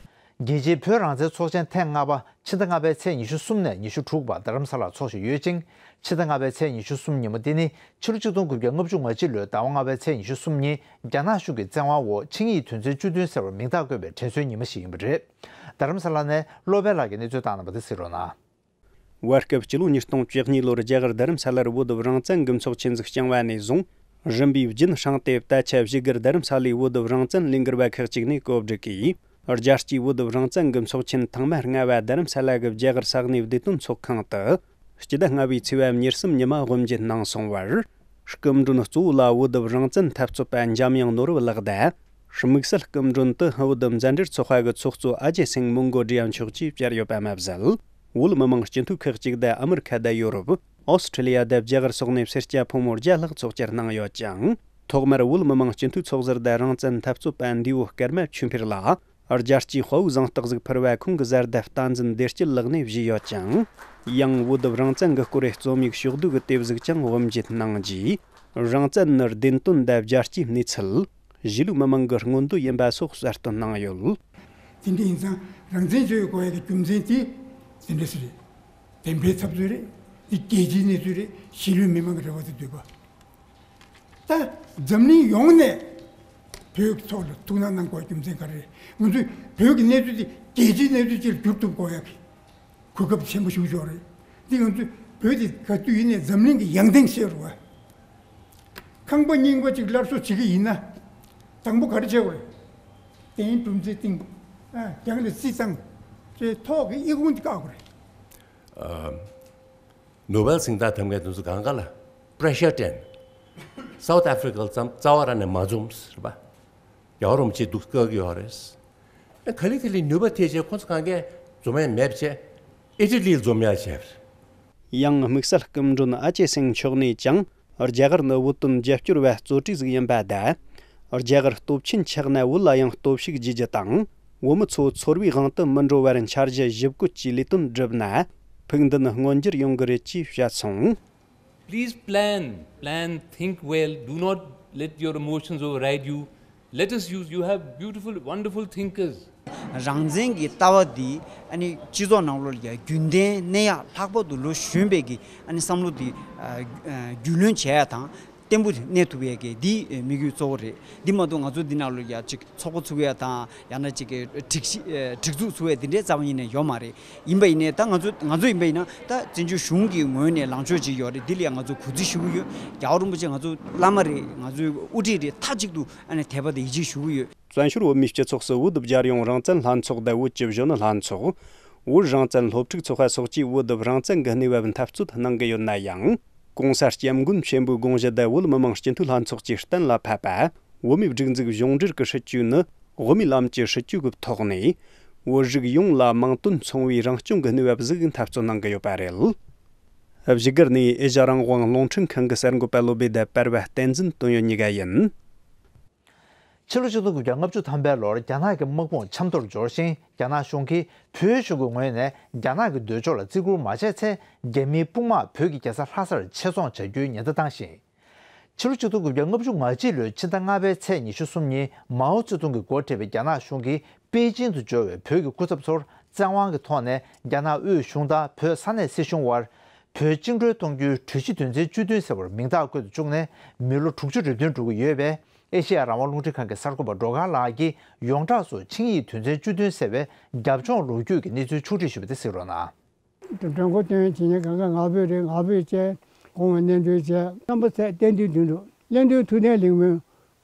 རྒྱལ་སྤྱིའི་བོད་རང་བཙན་ཚོགས་ཆེན་ཐེངས་ལྔ་པ་ཕྱི་ཟླ་ལྔ་པའི་ཚེས་ཉི་ཤུ་གསུམ་ནས་ཉི་ཤུ་དྲུག་བར་རྡ་རམ་ས་ལར་འཚོགས་བཞིན་ཡོད་ཅིང་། ཕྱི་ཟླ་ལྔ་པའི་ཚེས་ཉི་ཤུ་གསུམ་ཉིན་མོ་འདི་ནི་ཕྱི་ལོ་ཆིག་སྟོང་དགུ་བརྒྱ་ལྔ་བཅུ་ང་གཅིག་ལོའི་ཟླ་བ་ལྔ་པའི་ཚེས་ཉི་ཤུ་གསུམ་ཉིན་རྒྱ་ནག་གཞུང་གི་བཙན་དབང་འོག་ཆིངས་ཡིག་དོན་ཚན་བཅུ་བདུན་ཟེར་བར་མིང་རྟགས་བཀོད་པའི་དྲན་གསོའི་ཉིན་མོ་ཞིག་ཡིན་པ་རེད། རྡ་རམ་ས་ལ་ནས་བློ་སྦེ་ལགས་ཀྱིས་གནས་ཚུལ་བཏང་གནང་བ་དེ་གཟིགས་རོགས་གནང་། བར་སྐབས་སྤྱི་ལོ་ཉིས་སྟོང་བཅུ་གཉིས་ལོར་རྒྱ་གར་རྡ་རམ་ས་ལར་བོད་རང་བཙན་གྱི་ཚོགས་ཆེན་ཟིག་བསྐྱངས་པ་ནས་བཟུང་། རིམ་པས་རྒྱུན་བསྲིངས་ཏེ་ད་ཆ་བཞུགས་སྒར་རྡ་རམ་ས་ལའི་བོད་རང་བཙན་ལས་འགུལ་བ་ཁག་ཅིག་ནས་གོ་སྒྲིག་གིས་རྒྱལ་སྤྱིའི་བོད་རང་བཙན་གྱི་ཚོགས་ཆེན་ཐེངས་མ་ལྔ་བ་རྡ་རམ་ས་ལ་གི་རྒྱ་གར་ས་གནས་བདེ་དོན་ཚོགས་ཁང་དུ་སྤྱི་ཟླ་ལྔ་པའི་ཚེས་པ་ཉེར་གསུམ་ཉི་མ་དབུ་འབྱེད་གནང་སོང་བར། སྐུ་མགྲོན་གཙོ་བོ་ལ་བོད་རང་བཙན་འཐབ་རྩོད་པ་འཇམ་དབྱངས་ནོར་བུ་ལགས་དང་། དམིགས་བསལ་སྐུ་མགྲོན་དུ་བོད་མཛའ་འབྲེལ་ཚོགས་པ་གི་ཚོགས་གཙོ་ཨ་ཇེ་སིང་མོན་གོ་ཌི་ཡ་མཆོག་བཅས་བཅར་ཡོད་པ་མ་ཟད། བོད་མི་མང་སྤྱི་འཐུས་ཁག་ཅིག་དང་ཨ་མི་རི་ཁ་དང་ཡོ་རོབ། ཨོ་སི་ཁྲི་ལི་ཡ་དང་རྒྱ་གར་སོགས་ནས་སེར་སྐྱ་ཕོ་མོ་བརྒྱ་ལྷག་ཚོགས་བཅར་གནང་ཡོད་ཅིང་། ཐོག་མར་བོད་མི་མང་སྤྱི་འཐུས་ཚོགས་ཟུར་དང་རང་བཙན་འཐབ་རྩོད་པ་འདས་པོ་ཀརྨ་ཆོས་འཕེལ་ལ། རྒྱལ་སྤྱིའི་དཔའ་བོའི་གཟེངས་རྟགས་ཟིག་ཕུལ་བ་ཁོང་གི་བཟའ་ཟླ་བསྟན་འཛིན་བདེ་སྐྱིད་ལགས་ནས་བཞེས་ཡོད་ཅིང་། ཡང་བོད་རང་བཙན་གྱི་སྐོར་རྩོམ་ཡིག་ཕྱོགས་བསྡུས་ཀྱི་དེབ་ཟིག་ཀྱང་དབུ་འབྱེད་གནང་རྗེས། རང་བཙན་ནི་བདེན་དོན་དང་རྒྱལ་སྤྱིའི་གནས་ཚུལ། གཞིས་ལུས་མི་མང་གི་མངོན་འདོད་ཡིན་པ་སོགས་གསལ་སྟོན་གནང་ཡོད། དེ་འདྲ་ཡིན་ཙང་རང་བཙན་བྱེད་དགོས་ཡ་གི་རྒྱུ་མཚན་དེ་དེ་འདྲ་ཞིག་རེད། བདེན་པའི་འཐབ་རྩོད་རེད། དེ་རྒྱལ་སྤྱིའི་གནས་ཚུལ་རེད། གཞིས་ལུས་མི་མང་གི་རེ་བ་དང་འདོད་པ། ད་འཛམ་གླིང་ཡོངས་ནས་བོད་ཀྱི་ཐོག་ལ་ཐུགས་སྣང་གནང་དགོས་རྒྱུ་མཚན་ག་རེ་རེད། ང་ཚོས་བོད་ཀྱི་གནས་ཚུལ་དེ་རྒྱལ་སྤྱིའི་གནས་ཚུལ་ཅིག་ལ་བསྒྱུར་ཐུབ་དགོས་ཡ་གི་གོ་སྐབས་ཆེན་པོ་ཞིག་ཡོད་རེད། འདི་ང་ཚོས་བོད་དེ་ག་དུས་ཡིན་ནའི་འཛམ་གླིང་གི་ཡང་སྟེང་བཤད་རུང་བ། ཁང་པ་རྙིང་པ་ཅིག་སླར་གསོ་བྱེད་ཀྱི་ཡིན་ན། དང་པོ་ག་རེ་བྱེད་དགོས་རེད། གདན་གྲུ་འཛིན་བཏིང་། ཨ། རྒྱང་ལ་རྩི་བཏང་། ཅེས་ཐོག་གི་ཨི་ཁུང་དེ་བཀག་དགོས་རེད། ཨ། ནོ་བེལ་གཟེངས་རྟགས་ཐོབ་མཁན་དེ་ཚོ་གང་ག་ལ་པྲེ་ཤར་སྤྲད། སའུ་ཐི་ཨ་ཧྥི་རི་ཀ་ལ་ཙམ་རྩ་བ་རང་ནས་མ་འཛོམས་རེད་པ། རྒྱལ་བ་རིན་པོ་ཆེ་འདུག་བཀག་གི་ཡོད་རེད། ཨ། ག་ལེ་ག་ལེ་ནུས་པ་ཐེབས་བྱས་ཁོང་ཚོ་གང་གས་འཛོམས་ཡ་མེད་པ་བྱས། ཨི་ཊ་ལི་ལ་འཛོམས་ཡ་བྱས་པ་རེད། ཡང་དམིགས་བསལ་སྐུ་མགྲོན་ཨ་ཅེ་སིང་མཆོག་ནས་ཀྱང་། རྒྱ་གར་ནི་བོད་དོན་རྒྱབ་སྐྱོར་བ་གཙོ་གྲས་ཟིག་ཡིན་པ་དང་། རྒྱ་གར་སྟོབས་ཆེན་ཆགས་ན་བོད་ལ་ཡང་སྟོབས་ཤུགས་རྒྱས་རྒྱུ་དང་། བོད་མི་ཚོ་ཚོར་བའི་དབང་དུ་མི་འགྲོ་བར་འཆར་གཞི་ཞིབ་བཀོད་ཀྱིས་ལས་དོན་བསྒྲུབས་ན། ཕུགས་འདུན་མངོན་འགྱུར་ཡོང་གི་རེད་ཅེས་བཤད་སོང་། Please plan, plan, think well. Do not let your emotions override you. Let us use, you have beautiful, wonderful thinkers. རང་བཙན་གྱི་ལྟ་བ་འདི་ཨ་ནི་སྤྱི་ཚོགས་ནང་ལོགས་ལ་ཡ་རྒྱུན་ལྡན་གནས་ཡག་ལྷག་པར་དུ་ལོ་གཞོན་པའི་གི་ཨ་ནི་བསམ་བློ་འདི་ཨ་ཨ་རྒྱུས་ལོན་བྱེད་ཡ་དང་བརྟན་པོ་གནས་ཐུབ་ཡ་གི་འདི་དམིགས་ཡུལ་གཙོ་བོ་རེད། འདི་མ་གཏོགས་ང་ཚོ་འདི་ནང་ལོགས་ཡ་ཅིག་ཚོགས་པ་ཚུགས་ཡ་དང་ཡང་ན་ཅིག་གི་སྒྲིག་གཞི་ཨ་སྒྲིག་འཛུགས་ཚུགས་ཡ་འདི་འདྲའི་རྩ་བ་ཉིད་ནས་ཡོད་མ་རེད། ཡིན་པ་ཡིན་ནའི་ད་ང་ཚོ་ང་ཚོ་ཡིན་པ་ཡིན་ན་ད་བཙན་བྱོལ་གཞུང་གི་ངོས་ནས་ལངས་ཕྱོགས་ཅིག་ཡོད་རེད། འདི་ལ་ཡང་ང་ཚོ་གུས་བརྩི་ཞུ་གི་ཡོད། རྒྱལ་བ་རིན་པོ་ཆེ་ང་ཚོ་བླ་མ་རེད། ང་ཚོའི་དབུ་ཁྲིད་རེད། མཐའ་གཅིག་ཏུ་ཨ་ནི་དད་པ་དང་ཡིད་ཆེས་ཞུ་གི་ཡོད། བཙན་བྱོལ་བོད་མིའི་སྤྱི་ཚོགས་སུ་བོད་རྒྱལ་ཡོངས་རང་བཙན་ལྷན་ཚོགས་དང་བོད་ཀྱི་གཞོན་ནུ་ལྷན་ཚོགས། བོད་རང་བཙན་སློབ་ཕྲུག་ཚོགས་པ་སོགས་ཀྱིས་བོད་རང་བཙན་གྱི་གནས་བབ་འཐབ་རྩོད་གནང་གི་ཡོད་ན་ཡང་། གོང་ས་སྐྱབས་མགོན་ཆེན་པོའི་དགོངས་གཞི་དང་བོད་མི་མང་སྤྱི་འཐུས་ལྷན་ཚོགས་ཀྱིས་གཏན་ལ་ཕབ་པ། བོད་མིའི་སྒྲིག་འཛུགས་གཞུང་འབྲེལ་གྱི་སྲིད་ཇུས་ནི། དབུ་མའི་ལམ་གྱི་སྲིད་ཇུས་ཀྱི་ཐོག་ནས། བོད་རིགས་ཡོངས་ལ་མིང་དོན་མཚུངས་པའི་རང་སྐྱོང་གི་གནས་བབ་ཟིག་འཐབ་རྩོད་གནང་གི་ཡོད་པ་རེད། བཞུགས་སྒར་ནས་ཨེ་ཤ་རང་དབང་རླུང་འཕྲིན་ཁང་གི་གསར་འགོད་པ་བློ་བྷེ་དང་པར་བ་བསྟན་འཛིན་དོན་ཡོད་གཉིས་ཀ་ཡིན། ཕྱི་ལོ་ཆིག་སྟོང་དགུ་བརྒྱ་ལྔ་བཅུ་ཐམ་པའི་ལོར་རྒྱ་ནག་གི་དམག་དཔུང་ཆབ་མདོར་འབྱོར་ཞིང་། རྒྱ་ནག་གཞུང་གིས་བོད་གཞུང་གི་ངོས་ནས་རྒྱ་ནག་གི་འདོད་ཕྱོགས་ལ་བརྩི་བཀུར་མ་བྱས་ཚེ། རྒྱ་མིའི་དཔུང་དམག་བོད་ཀྱི་རྒྱལ་ས་ལྷ་སར་ཆེད་རྫོང་བྱ་རྒྱུའི་ཉེན་བརྡ་བཏང་ཞིང་། ཕྱི་ལོ་ཆིག་སྟོང་དགུ་བརྒྱ་ལྔ་བཅུ་ང་གཅིག་ལོའི་ཕྱི་ཟླ་ལྔ་པའི་ཚེས་ཉི་ཤུ་གསུམ་ཉིན་མའོ་ཙེ་ཏུང་གིས་འགོ་ཁྲིད་པའི་རྒྱ་ནག་གཞུང་གིས་པེ་ཅིང་དུ་འབྱོར་བའི་བོད་ཀྱི་སྐུ་ཚབ་ཚོར་བཙན་དབང་གི་ཐོག་ནས་རྒྱ་ནག་དབུས་གཞུང་དང་བོད་ས་གནས་སྲིད་གཞུང་དབར་བོད་བཅིངས་འགྲོལ་གཏོང་རྒྱུའི་གྲོས་གཞི་དོན་ཚན་བཅུ་བདུན་ཟེར་བར་མིང་རྟགས་བཀོད་དེ་བཅུག་ནས་མི་ལོ་དྲུག་ཅུ་རེ་བདུན་འགྲོ་གི་ཡོད་པས། ཨེ་ཤེ་ཡ་རང་དབང་རླུང་འཕྲིན་ཁང་གི་གསར་འགོད་པ་སྒྲོལ་དཀར་ལགས་ཀྱིས་ཡོངས་གྲགས་སུ་ཆིངས་ཡིག་དོན་ཚན་བཅུ་བདུན་ཟེར་བའི་རྒྱབ་ལྗོངས་ལོ་རྒྱུས་ཀྱི་གནས་ཚུལ་ཕྱོགས་བསྒྲིགས་ཞུས་པ་དེ་གཟིགས་རོགས་གནང་། མགྲོན་ཁང་སྟོན་བྱེད་མཁན་གང་ག་ང་ཕོད་རེད། ང་ཕོད་བྱས་གོང་བ་གནས་མགྲོན་བྱས་རྣམ་པ་ཚད་བསྟན་འཛིན་དོན་གྲུབ་སླེ་ལྡན་ཐུབ་བསྟན་ལིང་མོན་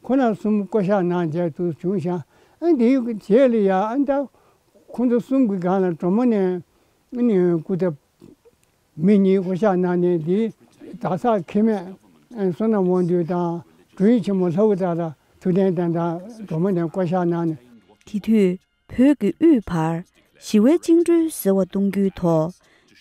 ཁོ་ན་གསུམ་བསྐོ་བཞག་གནང་བྱས་དུ་བྱུང་ཤག་ཨ་འདིའི་རྗེས་ལ་ཡ་ཨ་ད་ཁོ་ཚོ་གསུམ་གྱི་སྒང་ལ་གྲོ་མོ་ནས་ཨ་ནི་སྐུ་ཚབ། མི་གཉིས་བསྐོ་བཞག་གནང་ནས་འདིའི་གྲྭ་ཚང་མཁན་མེད་བསོད་ནམས་དབང་འདུས་དང་དྲུང་ཡིག་ཆེན་མོ་ལྷ་བུ་ཏ་ལ་ཐུབ་བསྟན་དང་དང་སྒྲོལ་མ་ནས་བསྐོ་བཞག་གནང་ནས། དེ་དུས་བོད་ཀྱི་དབུས་བར་ཞི་བའི་བཅིངས་འགྲོལ་ཟེར་བ་གཏོང་རྒྱུའི་ཐོག་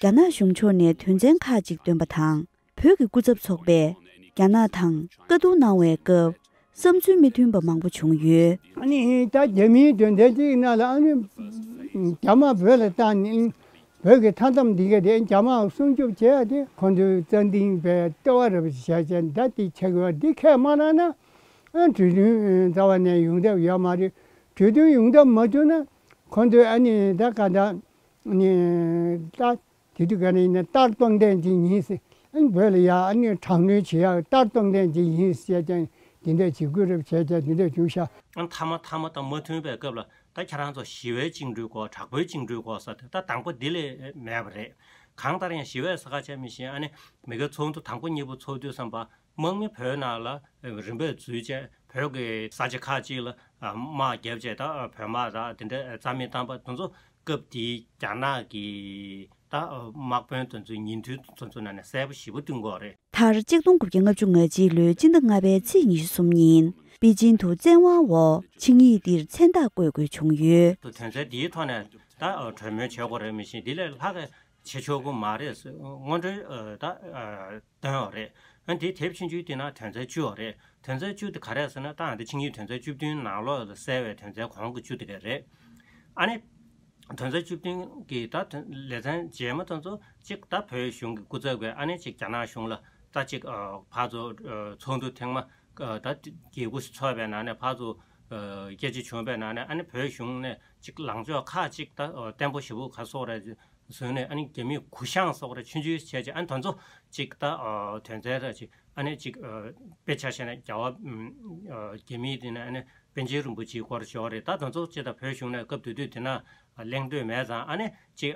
རྒྱ་ནག་གཞུང་ཕྱོགས་ནས་དོན་ཚན་ཁག་ཅིག་བཏོན་པ་དང་། བོད་ཀྱི་སྐུ་ཚབ་ཚོགས་པས་རྒྱ་ནག་དང་བཀའ་བསྡུར་གནང་བའི་སྐབས། བསམ་ཚུལ་མི་མཐུན་པ་མང་པོ་བྱུང་ཡོད། ཨ་ནི་ད་རྒྱ་མིའི་དོན་ཚན་གཅིག་ནང་ལ་ཨ་ནི་རྒྱ་དམག་བོད་ལ་བཏང་ནས་བོད་ཀྱི་མཐའ་མཚམས་འདི་ག་དེ་རྒྱ་དམག་སྲུང་སྐྱོབ་བྱེད་ཡ་དེ་ཁོང་ཚོའི་རྩ་འཛིན་པའི་ལྟེ་བ་རེད་པ་ཞིག་བྱས་བྱས་ད་དེ་ཆགས་ཡོད། འདི་ཁས་མ་བླངས་ན་ཨ་གྲོས་མཐུན་རྩ་བ་ནས་ཡོང་ཐབས་ཡོད་མ་རེད། གྲོས་མཐུན་ཡོང་ཐབས་མ་བྱུང་ན་ཁོང་ཚོས་ཨ་ནི་ད་ག་ད་ནི་ད། དེ་དུས་ག་ནས་ཡིན་ན་རྟར་གཏོང་མཁན་ཅིག་ཡིན་ཟེར། ཨ་ནི་བོད་ལ་ཡ་ཨ་ནི་དྲག་གནོན་བྱེད་ཡག་རྟར་གཏོང་མཁན་ཅིག་ཡིན་ཟེར་ཀྱང་དེ་འདྲ་བྱེད་དགོས་རེད་བྱས་ཀྱང་དེ་འདྲ་བྱུང་ཤག་ཨ་མཐའ་མ་མཐའ་མ་དང་མ་མཐུན་པའི་སྐབས་ལ་ད་ཁྱེད་རང་ཚོ་ཞི་བའི་བཅིངས་འགྲོལ་དགོས། དྲག་པོའི་བཅིངས་འགྲོལ་དགོས་ཟེར་ཏེ་ད་དང་པོ་འདི་ལས་མེད་པ་རེད། གང་ལྟར་ཡང་ཞི་བའི་ས་ཁ་ཆ་མི་ཤེས། ཨ་ནི་མི་སྒེར་ཚོགས་འདུ་དང་པོ་གཉིས་པོ་ཚོགས་དུས་ཙམ་པ། དམག་མི་བོད་ནང་ལ་རིམ་པས་འཛུལ་བྱས་བོད་ཀྱི་ས་ཆ་ཁག་ཅིག་ལ་དམག་བརྒྱབ་བྱས་ད་བོད་དམག་དང་དེ་འདྲ་རྩ་མེད་བཏང་པ་དེ་ཚོ་སྐབས་དེའི་རྒྱ་ནག་གི་ད་དམག་དཔོན་དེ་ཚོའི་ཉིན་ཐོའི་དེ་ཚོ་ནང་ནས་གསལ་པོ་ཞེ་པོ་སྟོན་གྱི་ཡོད་རེད། མཐར་གཅིག་སྟོང་དགུ་བརྒྱ་ལྔ་བཅུ་ང་གཅིག་ལོའི་སྤྱི་ཟླ་ལྔ་པའི་ཚེས་ཉི་ཤུ་གསུམ་ཉིན་པེ་ཅིང་དུ་བཙན་དབང་འོག་ཆིངས་ཡིག་འདིར་མཚན་རྟགས་བཀོད་དགོས་བྱུང་ཡོད། དོན་ཚན་འདིའི་ཐོག་ནས་ད་གྲོས་མོལ་བྱེད་དགོས་རེད། མི་ཤེས་འདི་ལས་ལྷག་ག་བྱེད་ཆོག་གི་མ་རེད་ཟེར་སྔོན་འགྲོའི་ད། བཏོན་ཡོད་རེད། ཨ་འདི་དེབ་ཆུང་ཆུང་དེ་ནང་དོན་ཚན་བཅུ་ཡོད་རེད། དོན་ཚན་བཅུ་དེ་ག་རེ་ཟེར་ན་ད་ཨ་འདི་ཆིངས་ཡིག་དོན་ཚན་བཅུ་བདུན་ནང་ལོགས་ལ་གསལ་བའི་དོན་ཚན་གོང་གི་བཅུ་དེ་ག་རེད། ཨ་ནི་དོན་ཚན་བཅུ་བདུན་གྱི་ད་དོན་ལེ་ཚན་རྗེས་མ་དེ་ཚོ་གཅིག་ད་བོད་གཞུང་གི་སྐུ་ཚབ་ཀྱིས་ཨ་ནི་གཅིག་རྒྱ་ནག་གཞུང་ལ་ད་གཅིག་ཕར་ཚུར་ཚོགས་འདུ་ཐེངས་མ་ད་བརྒྱད་དགུ་ཚོགས་པའི་ནང་ནས་ཕར་ཚུར་སྐད་ཆ་བྱུང་བའི་ནང་ནས་ཨ་ནི་བོད་གཞུང་ནས་གཅིག་ལངས་ཕྱོགས་ཁག་གཅིག་ད་བརྟན་པོ་ཞེ་པོ་ག་སོགས་རེད། བཟོས་ནས་ཨ་ནི་རྒྱ་མིས་གུ་ཤངས་སོགས་རེ་ཆུང་ཆུང་བྱས་ཅིག་ཨ་ནི་དེ་ཚོ་ཅིག་ད་དོན་ཚན་རེ་ཅིག་ཨ་ནི་ཅིག་དཔེ་ཆ་བཞག་ན་རྒྱལ་བ་རྒྱ་མིའི་དེ་ནས་ཨ་ནི་པཎ་ཆེན་རིན་པོ་ཆེའི་སྐོར་ཞོག་རེད། ད་དེ་ཚོ་ཅིག་ད་བོད་གཞུང་ནས་སྐབས་དེ་དུས་དེ་ན་གླེང་འདོད་མེད་ཙང་ཨ་ནི་ཅིག་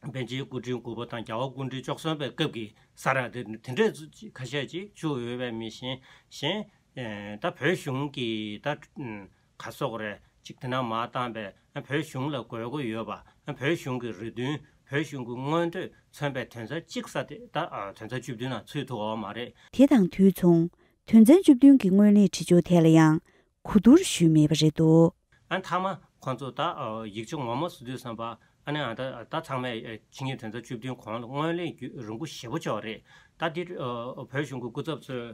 པཎ་ཆེན་སྐུ་ཕྲེང་དགུ་པ་དང་རྒྱལ་བ་སྐུ་ཕྲེང་བཅུ་གསུམ་པའི་སྐབས་ཀྱི་ས་ར་དེ་དེ་འདྲས་ཁ་ཤས་ཅིག་བཅུག་ཡོད་པས་མི་ཤེས་གཞན། ད་བོད་གཞུང་གི་ད་ག་སོགས་རེད་ཅིག་དེ་ན་མ་བཏང་པས་བོད་གཞུང་ལ་དགོས་མཁོ་ཡོད་པ་བོད་གཞུང་གི་རེ་འདུན་བོད་གཞུང་གི་མངོན་འདོད་མཚོན་པའི་དོན་ཚན་གཅིག་ས་དེ་ད་དོན་ཚན་བཅུ་བདུན་ནང་ཚུད་ཐུབ་ཡོད་མ་རེད། དེ་དང་དུས་མཚུངས་དོན་ཚན་བཅུ་བདུན་གྱི་སྔོན་གླེང་བྲིས་ཆོག་ཐད་ལ་ཡང་གོ་བསྡུར་ཞུས་མེད་པ་རེད་འདུག་ཨ་མཐའ་མ་ཁོང་ཚོ་ད་ཡིག་ཆ་ངོ་མ་བཟོ་དུས་ཙམ་པ་ཨ་ནི་ཨ་ད་ད་ཚང་མས་ཆིངས་ཡིག་དོན་ཚན་བཅུ་བདུན་གོང་ལ་སྔོན་གླེང་རྒྱུ་རིང་པོ་ཞེ་པོ་ཅིག་རེད། ད་འདི་བོད་གཞུང་གི་སྐུ་ཚབ་ཚོས་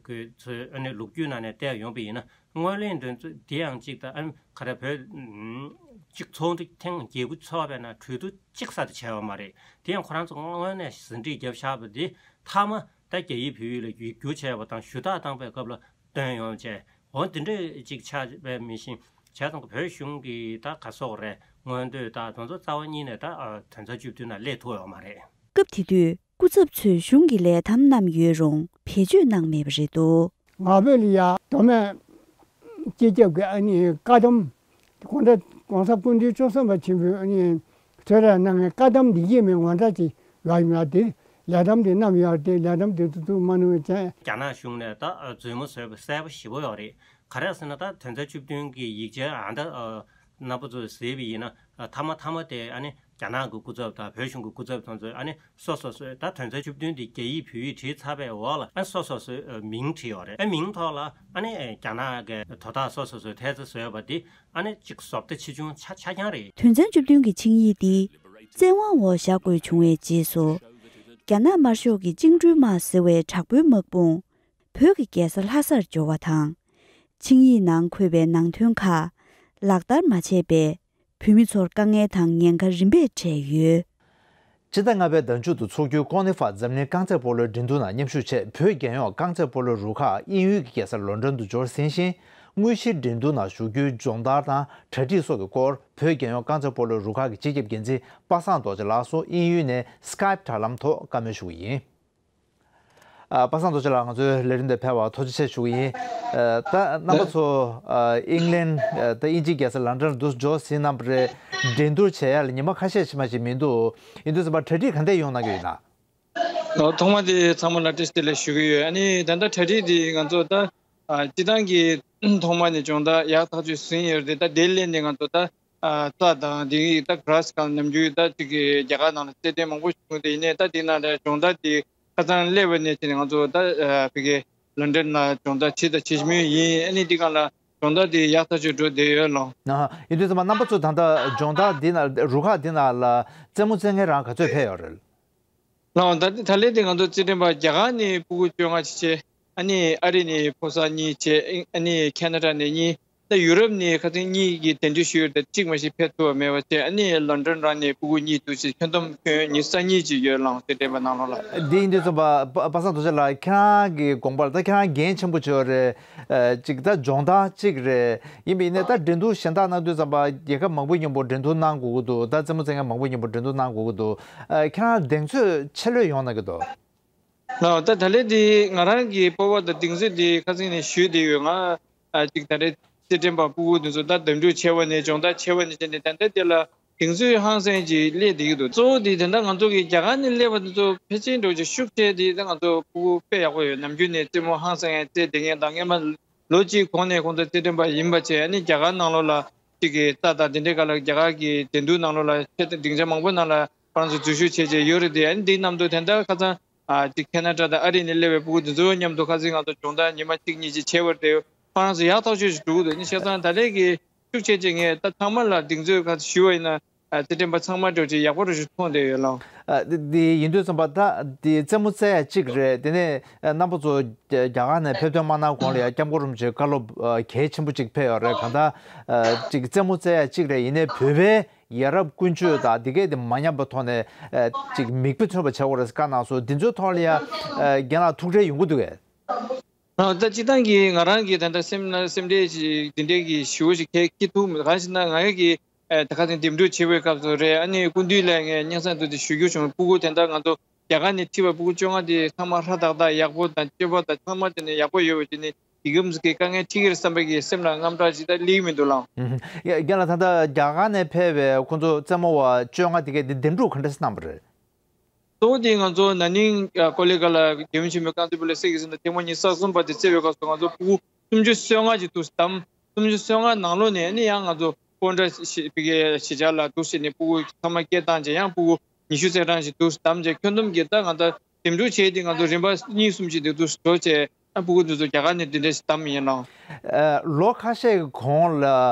གི་ཚོས་ཨ་ནི་ལོ་རྒྱུས་ནང་ནས་བལྟས་ཡོང་པ་ཡིན་ན་སྔོན་གླེང་འདོན་ཚུལ་འདི་ཡང་གཅིག་ད་ཨ་ནི་ག་རེ་བོད་གཅིག་ཚོགས་འདུ་ཐེངས་བརྒྱད་དགུ་ཚོགས་པའི་ནང་གྲོས་བསྡུར་གཅིག་ས་དེ་བྱས་ཡོད་མ་རེད། དེ་ཡང་ཁོ་རང་ཚོ་སྔོན་ནས་ཟིན་བྲིས་བརྒྱབ་བཞག་པ་འདི་མཐའ་མ་ད་རྒྱ་ཡིག་བོད་ཡིག་ལ་ཡིག་སྒྱུར་བྱས་པ་དང་ཞུ་དག་བཏང་པའི་སྐབས་ལ་བཏོན་ཡོང་བྱས་འོ་འདི་འདྲས་ཅིག་ཆགས་པའི་མི་ཤེས། བྱས་ཙང་བོད་གཞུང་གི་ད་ག་སོགས་རེད་མངོན་འདོད་ད་དེ་ཚོ་རྩ་བ་ཉིད་ནས་ད་དོན་ཚན་བཅུ་བདུན་ནང་སླེབས་ཐུབ་ཡོད་མ་རེད། སྐབས་དེ་དུས་སྐུ་ཚབ་ཚོས་གཞུང་གི་ལས་ཐམ་བསྣམས་ཡོད་རུང་བེད་སྤྱོད་གནང་མེད་པ་རེད་འདུག་ང་ཕོད་ལ་ཡ་མདོ་སྨད་སྤྱི་ཁྱབ་ཀྱི་ཨ་ནི་བཀའ་ཐམ་གོང་ས་གོང་ས་སྐུ་ཕྲེང་བཅུ་གསུམ་པ་ཆེན་པོའི་ཨ་ནི་གསོལ་རས་གནང་མཁན་བཀའ་ཐམ་འདི་གས་མིན་ངོ་འདྲ་ཅིག་ཡོད་ཡིན་ལ་དེ་ལས་ཐམ་དེ་བསྣམས་ཡོད་དེ་ལས་ཐམ་དེ་ཚོ་ཚུར་མ་གནང་བའི་ཅན། རྒྱ་ནག་གཞུང་ནས་ད་རྫུན་མ་བཟོས་པ་གསལ་པོ་ཞེ་པོ་ཡོད་རེད། ག་རེ་ཟེར་ན། ད་དོན་ཚན་བཅུ་བདུན་གྱི་ཡིག་ཆ་ཨ་ད་ཨ་རྣམ་པ་ཚོས་གཟིགས་པ་ཡིན་ན། ཨ་མཐའ་མ་མཐའ་མ་དེ་ཨ་ནི་རྒྱ་ནག་གི་སྐུ་ཚབ་དང་བོད་གཞུང་གི་སྐུ་ཚབ་དེ་ཚོས་ཨ་ནི་སོ་སོ་སོའི་ད་དོན་ཚན་བཅུ་བདུན་དེ་རྒྱ་ཡིག་བོད་ཡིག་བྲིས་ཚར་བའི་འོག་ལ། ཨ་སོ་སོ་སོའི་ཨ་མིང་བྲིས་ཡོད་རེད། ཨ་མིང་ཐོག་ལ་ཨ་ནི་ཨ་རྒྱ་ནག་གི་དོ་བདག་སོ་སོ་སོའི་ཐེལ་ཙེ་བཟོས་པ་དེ་ཨ་ནི་གཅིག་བཟོ་ལྟ་ཆེ་ཆུང་ཆ་ཆ་རྐྱང་རེད། དོན་ཚན་བཅུ་བདུན་གྱི་ཆིངས་ཡིག་འདི་བཙན་དབང་འོག་བཞག་དགོས་བྱུང་བའི་རྗེས་སུ། རྒྱ་ནག་དམར་ཤོག་གི་བཅིངས་འགྲོལ་དམག་ཟེར་བའི་དྲག་པོའི་དམག་དཔུང་བོད་ཀྱི་རྒྱལ་ས་ལྷ་སར་འབྱོར་བ་དང་། ཆིངས་ཡིག་ནང་འཁོད་པའི་ནང་དོན་ཁག་ལག་བསྟར་མ་བྱས་པས། བོད་མི་ཚོར་དཀའ་ངལ་དང་ཉེན་ཁ་རིམ་པས་འཕྲད་ཡོད། སྤྱི་ཟླ་ལྔ་པའི་ཟླ་མཇུག་ཏུ་འཚོགས་རྒྱུའི་ཀོང་ནི་ཧྥ་འཛམ་གླིང་རྐང་རྩེད་སྤོ་ལོའི་འགྲན་བསྡུར་ནང་མཉམ་ཞུགས་ཆེད། བོད་རྒྱལ་ཡོངས་རྐང་རྩེད་སྤོ་ལོའི་རུ་ཁག་དབྱིན་ཡུལ་གྱི་རྒྱལ་ས་ལོན་ཌོན་དུ་འབྱོར་ཟིན་ཞིང་། དངོས་གཞིའི་འགྲན་བསྡུར་ནང་ཞུགས་རྒྱུའི་སྦྱོང་བརྡར་དང་གྲ་སྒྲིག་སོགས་ཀྱི་སྐོར། བོད་རྒྱལ་ཡོངས་རྐང་རྩེད་སྤོ་ལོའི་རུ་ཁག་གི་སྤྱི་ཁྱབ་འགན་འཛིན་པ་སངས་རྡོ་རྗེ་ལགས་སུ་དབྱིན་ཡུལ་ནས་སི་ཀའེབ་དྲ་ལམ་ཐོག་བཀའ་མོལ་ཞུ་གི་ཡིན། ཨ། པ་སངས་རྡོ་རྗེ་ལགས། ང་ཚོའི་ལས་རིམ་དེར་ཕེབས་པར་ཐུགས་རྗེ་ཆེ་ཞུ་གི་ཡིན། ཨ། ད་རྣམ་པ་ཚོ་ཨ་ཨིང་ལན། ཨ། ད་དབྱིན་ཇིའི་རྒྱལ་ས་ལན་ཌན་དུ་འབྱོར་ཟིན་གནང་བ་རེད། འགྲན་བསྡུར་བྱེད་ཡ་ལ་ཉི་མ་ཁ་ཤས་ཕྱི་མ་ཞིག་མི་འདུག་ཡིན་དུས་ཙམ་པ་གྲ་སྒྲིག་ག་འདྲ་ཡོང་གནང་གི་ཡོད་ན། ཨོ། ཐོག་མ་དེ་ཚང་མ་ལ་བཀྲ་ཤིས་བདེ་ལེགས་ཞུ་གི་ཡོད། ཨ་ནི་ད་ལྟ་གྲ་སྒྲིག་དེ་ང་ཚོ་ད་ཨ་སྤྱི་བཏང་གི་ཐོག་མ་ནས་སྦྱོང་བརྡར་ཡག་ཐག་ཆོད་ཟིན་ཡོད་རེད། ད་དེ་སླེབས་ནས་ང་ཚོ་ད་ཨ་རྩྭ་དང་དེ་ད་གྷ་ར་སི་གང་ནམ་རྒྱུན་ད་ཅིག་གི་རྒྱ་གར་ནང་ལ་རྩེད་འགྲན་མང་པོ་བྱུང་། དེ་ཡིན་ནའི་ད་དེ་ནང་ལ་སྦྱོང་བརྡར་དེ་ཁ་སང་སླེབས་པ་ནས་བྱས་ནས་ང་ཚོ་ད་ཨ་བི་གེ་ལོན་ཌོན་ལ་སྦྱོང་བརྡར་བྱེད་དང་བྱེད་བཞིན་ཡིན། ཨ་ནི་འདི་གང་ལ་སྦྱོང་བརྡར་དེ་ཡག་ཐག་ཆོད་འགྲོ་བསྡད་ཡོད་ལགས། ཨ། ཡིན་དུས་ཙམ་པ་རྣམ་པ་ཚོ་ད་ལྟ་སྦྱོང་བརྡར་འདི་ནང་རུ་ཁག་འདི་ནང་ལ་རྩེད་མོ་རྩེ་མཁན་རང་ག་ཚོད་ཕེབས་ཡོད་རེད། ལགས། ད་ད་ལན་དེ་ང་ཚོ་རྩེད་འགྲན་པ་རྒྱ་གར་ནས་ཕྲུ་གུ་བཅོ་ལྔ་ཅིག་བྱས། ཨ་ནི་ཨ་རི་ནས་ཕོ་གསར་གཉིས་བྱས། ཨ་ནི་ཁེ་ན་ཌ་ནས་གཉིས། ད་ཡུ་རོབ་ནས་ཁ་སང་གཉིས་ཀྱིས་གདན་འདྲེན་ཞུས་ཡོད། ད་གཅིག་མ་གཞི་ཕེབས་ཐུབ་པ་མེད་པ་བྱས། ཨ་ནི་ལོན་ཌོན་རང་ནས་ཕྲུ་གུ་གཉིས་འདུག་བྱས། ཁྱོན་བསྡོམས་ཁྱོན་ཉི་ཤུ་རྩ་གཉིས་ཅིག་ཡོད་ལགས། རྩེད་འགྲན་པ་ནང་ལོགས་ལ། འདི་ཡིན་དུས་ཙམ་པ་པ་པ་སངས་རྡོ་རྗེ་ལགས། ཁྱེད་རང་གི་དགོངས་པར་ད་ཁྱེད་རང་འགན་ཆེན་པོ་ཅིག་ཡོད་རེད། ཨ། གཅིག་ད་སྦྱོང་བརྡར་གཅིག་རེད། ཡིན་པ་ཡིན་ནའི་ད་འགྲན་བསྡུར་གཞན་དག་གནང་དུས་ཙམ་པ་རྒྱལ་ཁབ་མང་པོའི་མཉམ་པོ་འགྲན་བསྡུར་གནང་དགོས་ཀྱི་འདུག་ད་རྩེད་མོ་རྩེ་མཁན་མང་པོའི་མཉམ་པོ་འགྲན་བསྡུར་གནང་དགོས་ཀྱི་འདུག་ཨ། ཁྱེད་རང་གདེང་ཚོད་ཆེ་ལོས་ཡོང་གནང་གི་འདུག་ལགས། ད་ད་ལན་འདི་ང་རང་གི་སྤོབས་པ་དང་གདེང་ཚོད་འདི་ཁ་སང་ནས་ཞུས་བསྡད་ཡོད། ང་ཨ་གཅིག་ད་རེས་རྩེད་འགྲན་པ་ཕྲུ་གུ་འདི་ཚོ་ད་འདེམས་སྒྲུག་བྱས་པ་ནས་སྦྱོང་བརྡར་བྱས་པ་ནས་བྱས་ནས་ད་ལྟ་དེ་ལ་གདེང་ཚོད་ཧང་སང་ཅིག་སླེབས་བསྡད་ཀྱི་འདུག་གཙོ་བོ་དེ་ད་ལྟ་ང་ཚོ་གི་རྒྱ་གར་ནས་སླེབས་པ་དེ་ཚོ་ཕལ་ཆེར་འདྲ་བོ་ཅིག་ཤུགས་ཆེ་དེ་ད་ང་ཚོ་ཕྲུ་གུ་དཔེ་ཡག་པོ་ཡོད། ནམ་རྒྱུན་ནས་རྩེད་མོ་ཧང་སང་ཡ་རྩེད་བསྡད་མཁན་དང་། སྔོན་མ་ལོ་གཅིག་གོང་ནས་ཁོང་ཚོ་རྩེད་འགྲན་པ་ཡིན་པ་བྱས། ཨ་ནི་རྒྱ་གར་ནང་ལོགས་ལ་གཅིག་གི་རྩྭ་དང་དེ་འདྲའི་སྒང་ལ་རྒྱ་གར་གྱི་འགྲན་བསྡུར་ནང་ལོགས་ལ་ཆེད་དུ་སྡིངས་ཆ་མང་པོ་ནང་ལ་ཁོ་རང་ཚོ་འཛུལ་ཞུགས་བྱས་བྱས་ཡོད་རེད་དེ། ཨ་ནི་འདིའི་རྣམ་རྟོག་དེ་འདྲ་ཁ་སང་ཨ་གཅིག་ཁེ་ན་ཌ་དང་ཨ་རི་ནས་སླེབས་པའི་ཕྲུ་གུ་འདི་ཚོ་མཉམ་དུ་ཁ་སང་ང་ཚོ་སྦྱོང་བརྡར་ཉི་མ་གཅིག་གཉིས་ཅིག་བྱས་པ་རེད་དེ། ཁོ་རང་ཚོ་ཡག་ཐག་ཆོད་ཅིག་འགྲོ་གི་འདུག་ཨ་ནི་བྱས་ཙང་ད་ལན་གྱི་ཤུགས་ཆེ་ཆེ་ངས་ད་ཚང་མ་ལ་གདེང་ཚོད་ཁ་ཞུ་བ་ཡིན་ན། ཨ་རྩེད་འགྲན་པ་ཚང་མ་འདྲ་བོ་ཅིག་ཡག་པོ་འདྲ་བོ་ཅིག་མཐོང་བསྡད་ཡོད་ལགས། ཨ་འདི་འདི་ཡིན་དུས་ཙམ་པ་ད་འདི་རྩེད་མོ་རྩེ་ཡ་གཅིག་རེད། དེ་ནས་ཨ་རྣམ་པ་ཚོ་རྒྱ་རྒྱ་གར་ནས་ཕེབས་ཐོན་མ་གནང་གོང་ལ་ཡ་སྐྱབས་མགོན་རིན་པོ་ཆེས་བཀའ་སློབ་ཨ་གལ་ཆེན་པོ་གཅིག་ཕེབས་ཡོད་རེད། གང་ལྟར་ཨ་གཅིག་རྩེད་མོ་རྩེ་ཡ་གཅིག་རེད། ཡིན་ནའི་བོད་པའི་ཡ་རབས་ཀུན་སྤྱོད་དང་འདི་གས་དེ་མ་ཉམས་པའི་ཐོག་ནས་ཨ་གཅིག་མིག་དཔེ་མཚོན་པ་བྱེད་དགོས་རེད་བཀའ་གནང་སོང་། འདི་ཚོའི་ཐོག་ལ་ཡ་ཨ་རྒན་ལགས་ཐུགས་ཁྲལ་ཡོང་གི་འདུག་གས། ཨ་ད་སྤྱིར་བཏང་གི་ང་རང་གི་ད་ལྟ་སེམས་ན་སེམས་ཁྲལ་ཅིག་འདི་འདྲའི་གི་ཞེ་པོ་ཞིག་གལ་སྐྱེ་ཐུབ་མེད། གང་ཞེ་ན་ང་གི་ཨ་ད་ཁ་སང་འདེམས་སྒྲུག་བྱེད་པའི་སྐབས་སུ་རེད། ཨ་ནི་སྐུ་མདུན་ལ་ངས་སྙན་སེང་དུ་དེ་ཞུ་རྒྱུ་བྱུང་། ཕྲུ་གུ་དེ་འདྲ་ང་ཚོ་རྒྱ་གར་ནས་ཁྲིད་པའི་ཕྲུ་གུ་བཅོ་ལྔ་དེ་ཚང་མ་ཧྲ་ཏག་ཏག་ཡག་པོ་དང་སྤྱོད་པ་དང་ཚང་མ་དེ་ནས་ཡག་པོ་ཡོད་པ་དེ་ནི་དེ་གི་མི་ཚེ་གི་དཀའ་ངལ་འཕྲད་ཀྱི་རེད་བསམ་པའི་གི་སེམས་ལ་དངངས་སྐྲག་ཅིག་ད་སླེབས་ཀྱི་མི་འདུག་ལགས། ཨུ་ཧུ། ཡ་རྒན་ལགས། ད་ལྟ་རྒྱ་གར་ནས་ཕེབས་པའི་ཁོང་ཚོ་རྩེད་མོ་བ་བཅོ་ལྔ་དེ་གས་དེ་འདེམས་སྒྲུག་ག་འདྲ་ཞིག་གནང་བ་རེད། གཙོ་བོ་དེ་ང་ཚོ་ན་ནིང་ཨ་ཀོ་ལི་གྷལ་ལ་རྒྱལ་ཡུམ་ཆེན་མོའི་རྐང་རྩེད་སྤོ་ལོའི་སྲས་ཀྱི་སྲས་དང་ཐེངས་མ་ཉི་ཤུ་རྩ་གསུམ་པ་དེ་རྩེ་བའི་སྐབས་སུ་ང་ཚོ་ཕྲུ་གུ་སུམ་ཅུ་སོ་ལྔ་ཅིག་འདུག་བདམས། སུམ་ཅུ་སོ་ལྔ་ནང་ལོགས་ནས་ཨ་ནི་ཡང་ང་ཚོ་སྤོན་ཊ་ཞི་ཕི་གའི་གཞིས་ཆགས་ལ་འདུག་བྱས་ནས་ཕྲུ་གུ་ཚང་མ་སྐད་བཏང་བྱས། ཡང་ཕྲུ་གུ་ཉི་ཤུ་རྩ་གྲངས་ཤིག་འདུག་བདམས་བྱས། ཁྱོན་བསྡོམས་ཀྱིས་ད་ང་ཚོ་འདེམས་སྒྲུག་བྱས་ཏེ་ང་ཚོ་རིམ་པ་གཉིས་གསུམ་ཅིག་དེ་འདུག་འགྲོ་བྱས། ཨ་ཕྲུ་གུ་འདི་ཚོ་རྒྱ་གར་ནས་འདི་འདྲ་ཞིག་བདམས་ཡིན་ལགས། ཨ་ལོ་ཁ་ཤས་ཀྱི་གོང་ལ་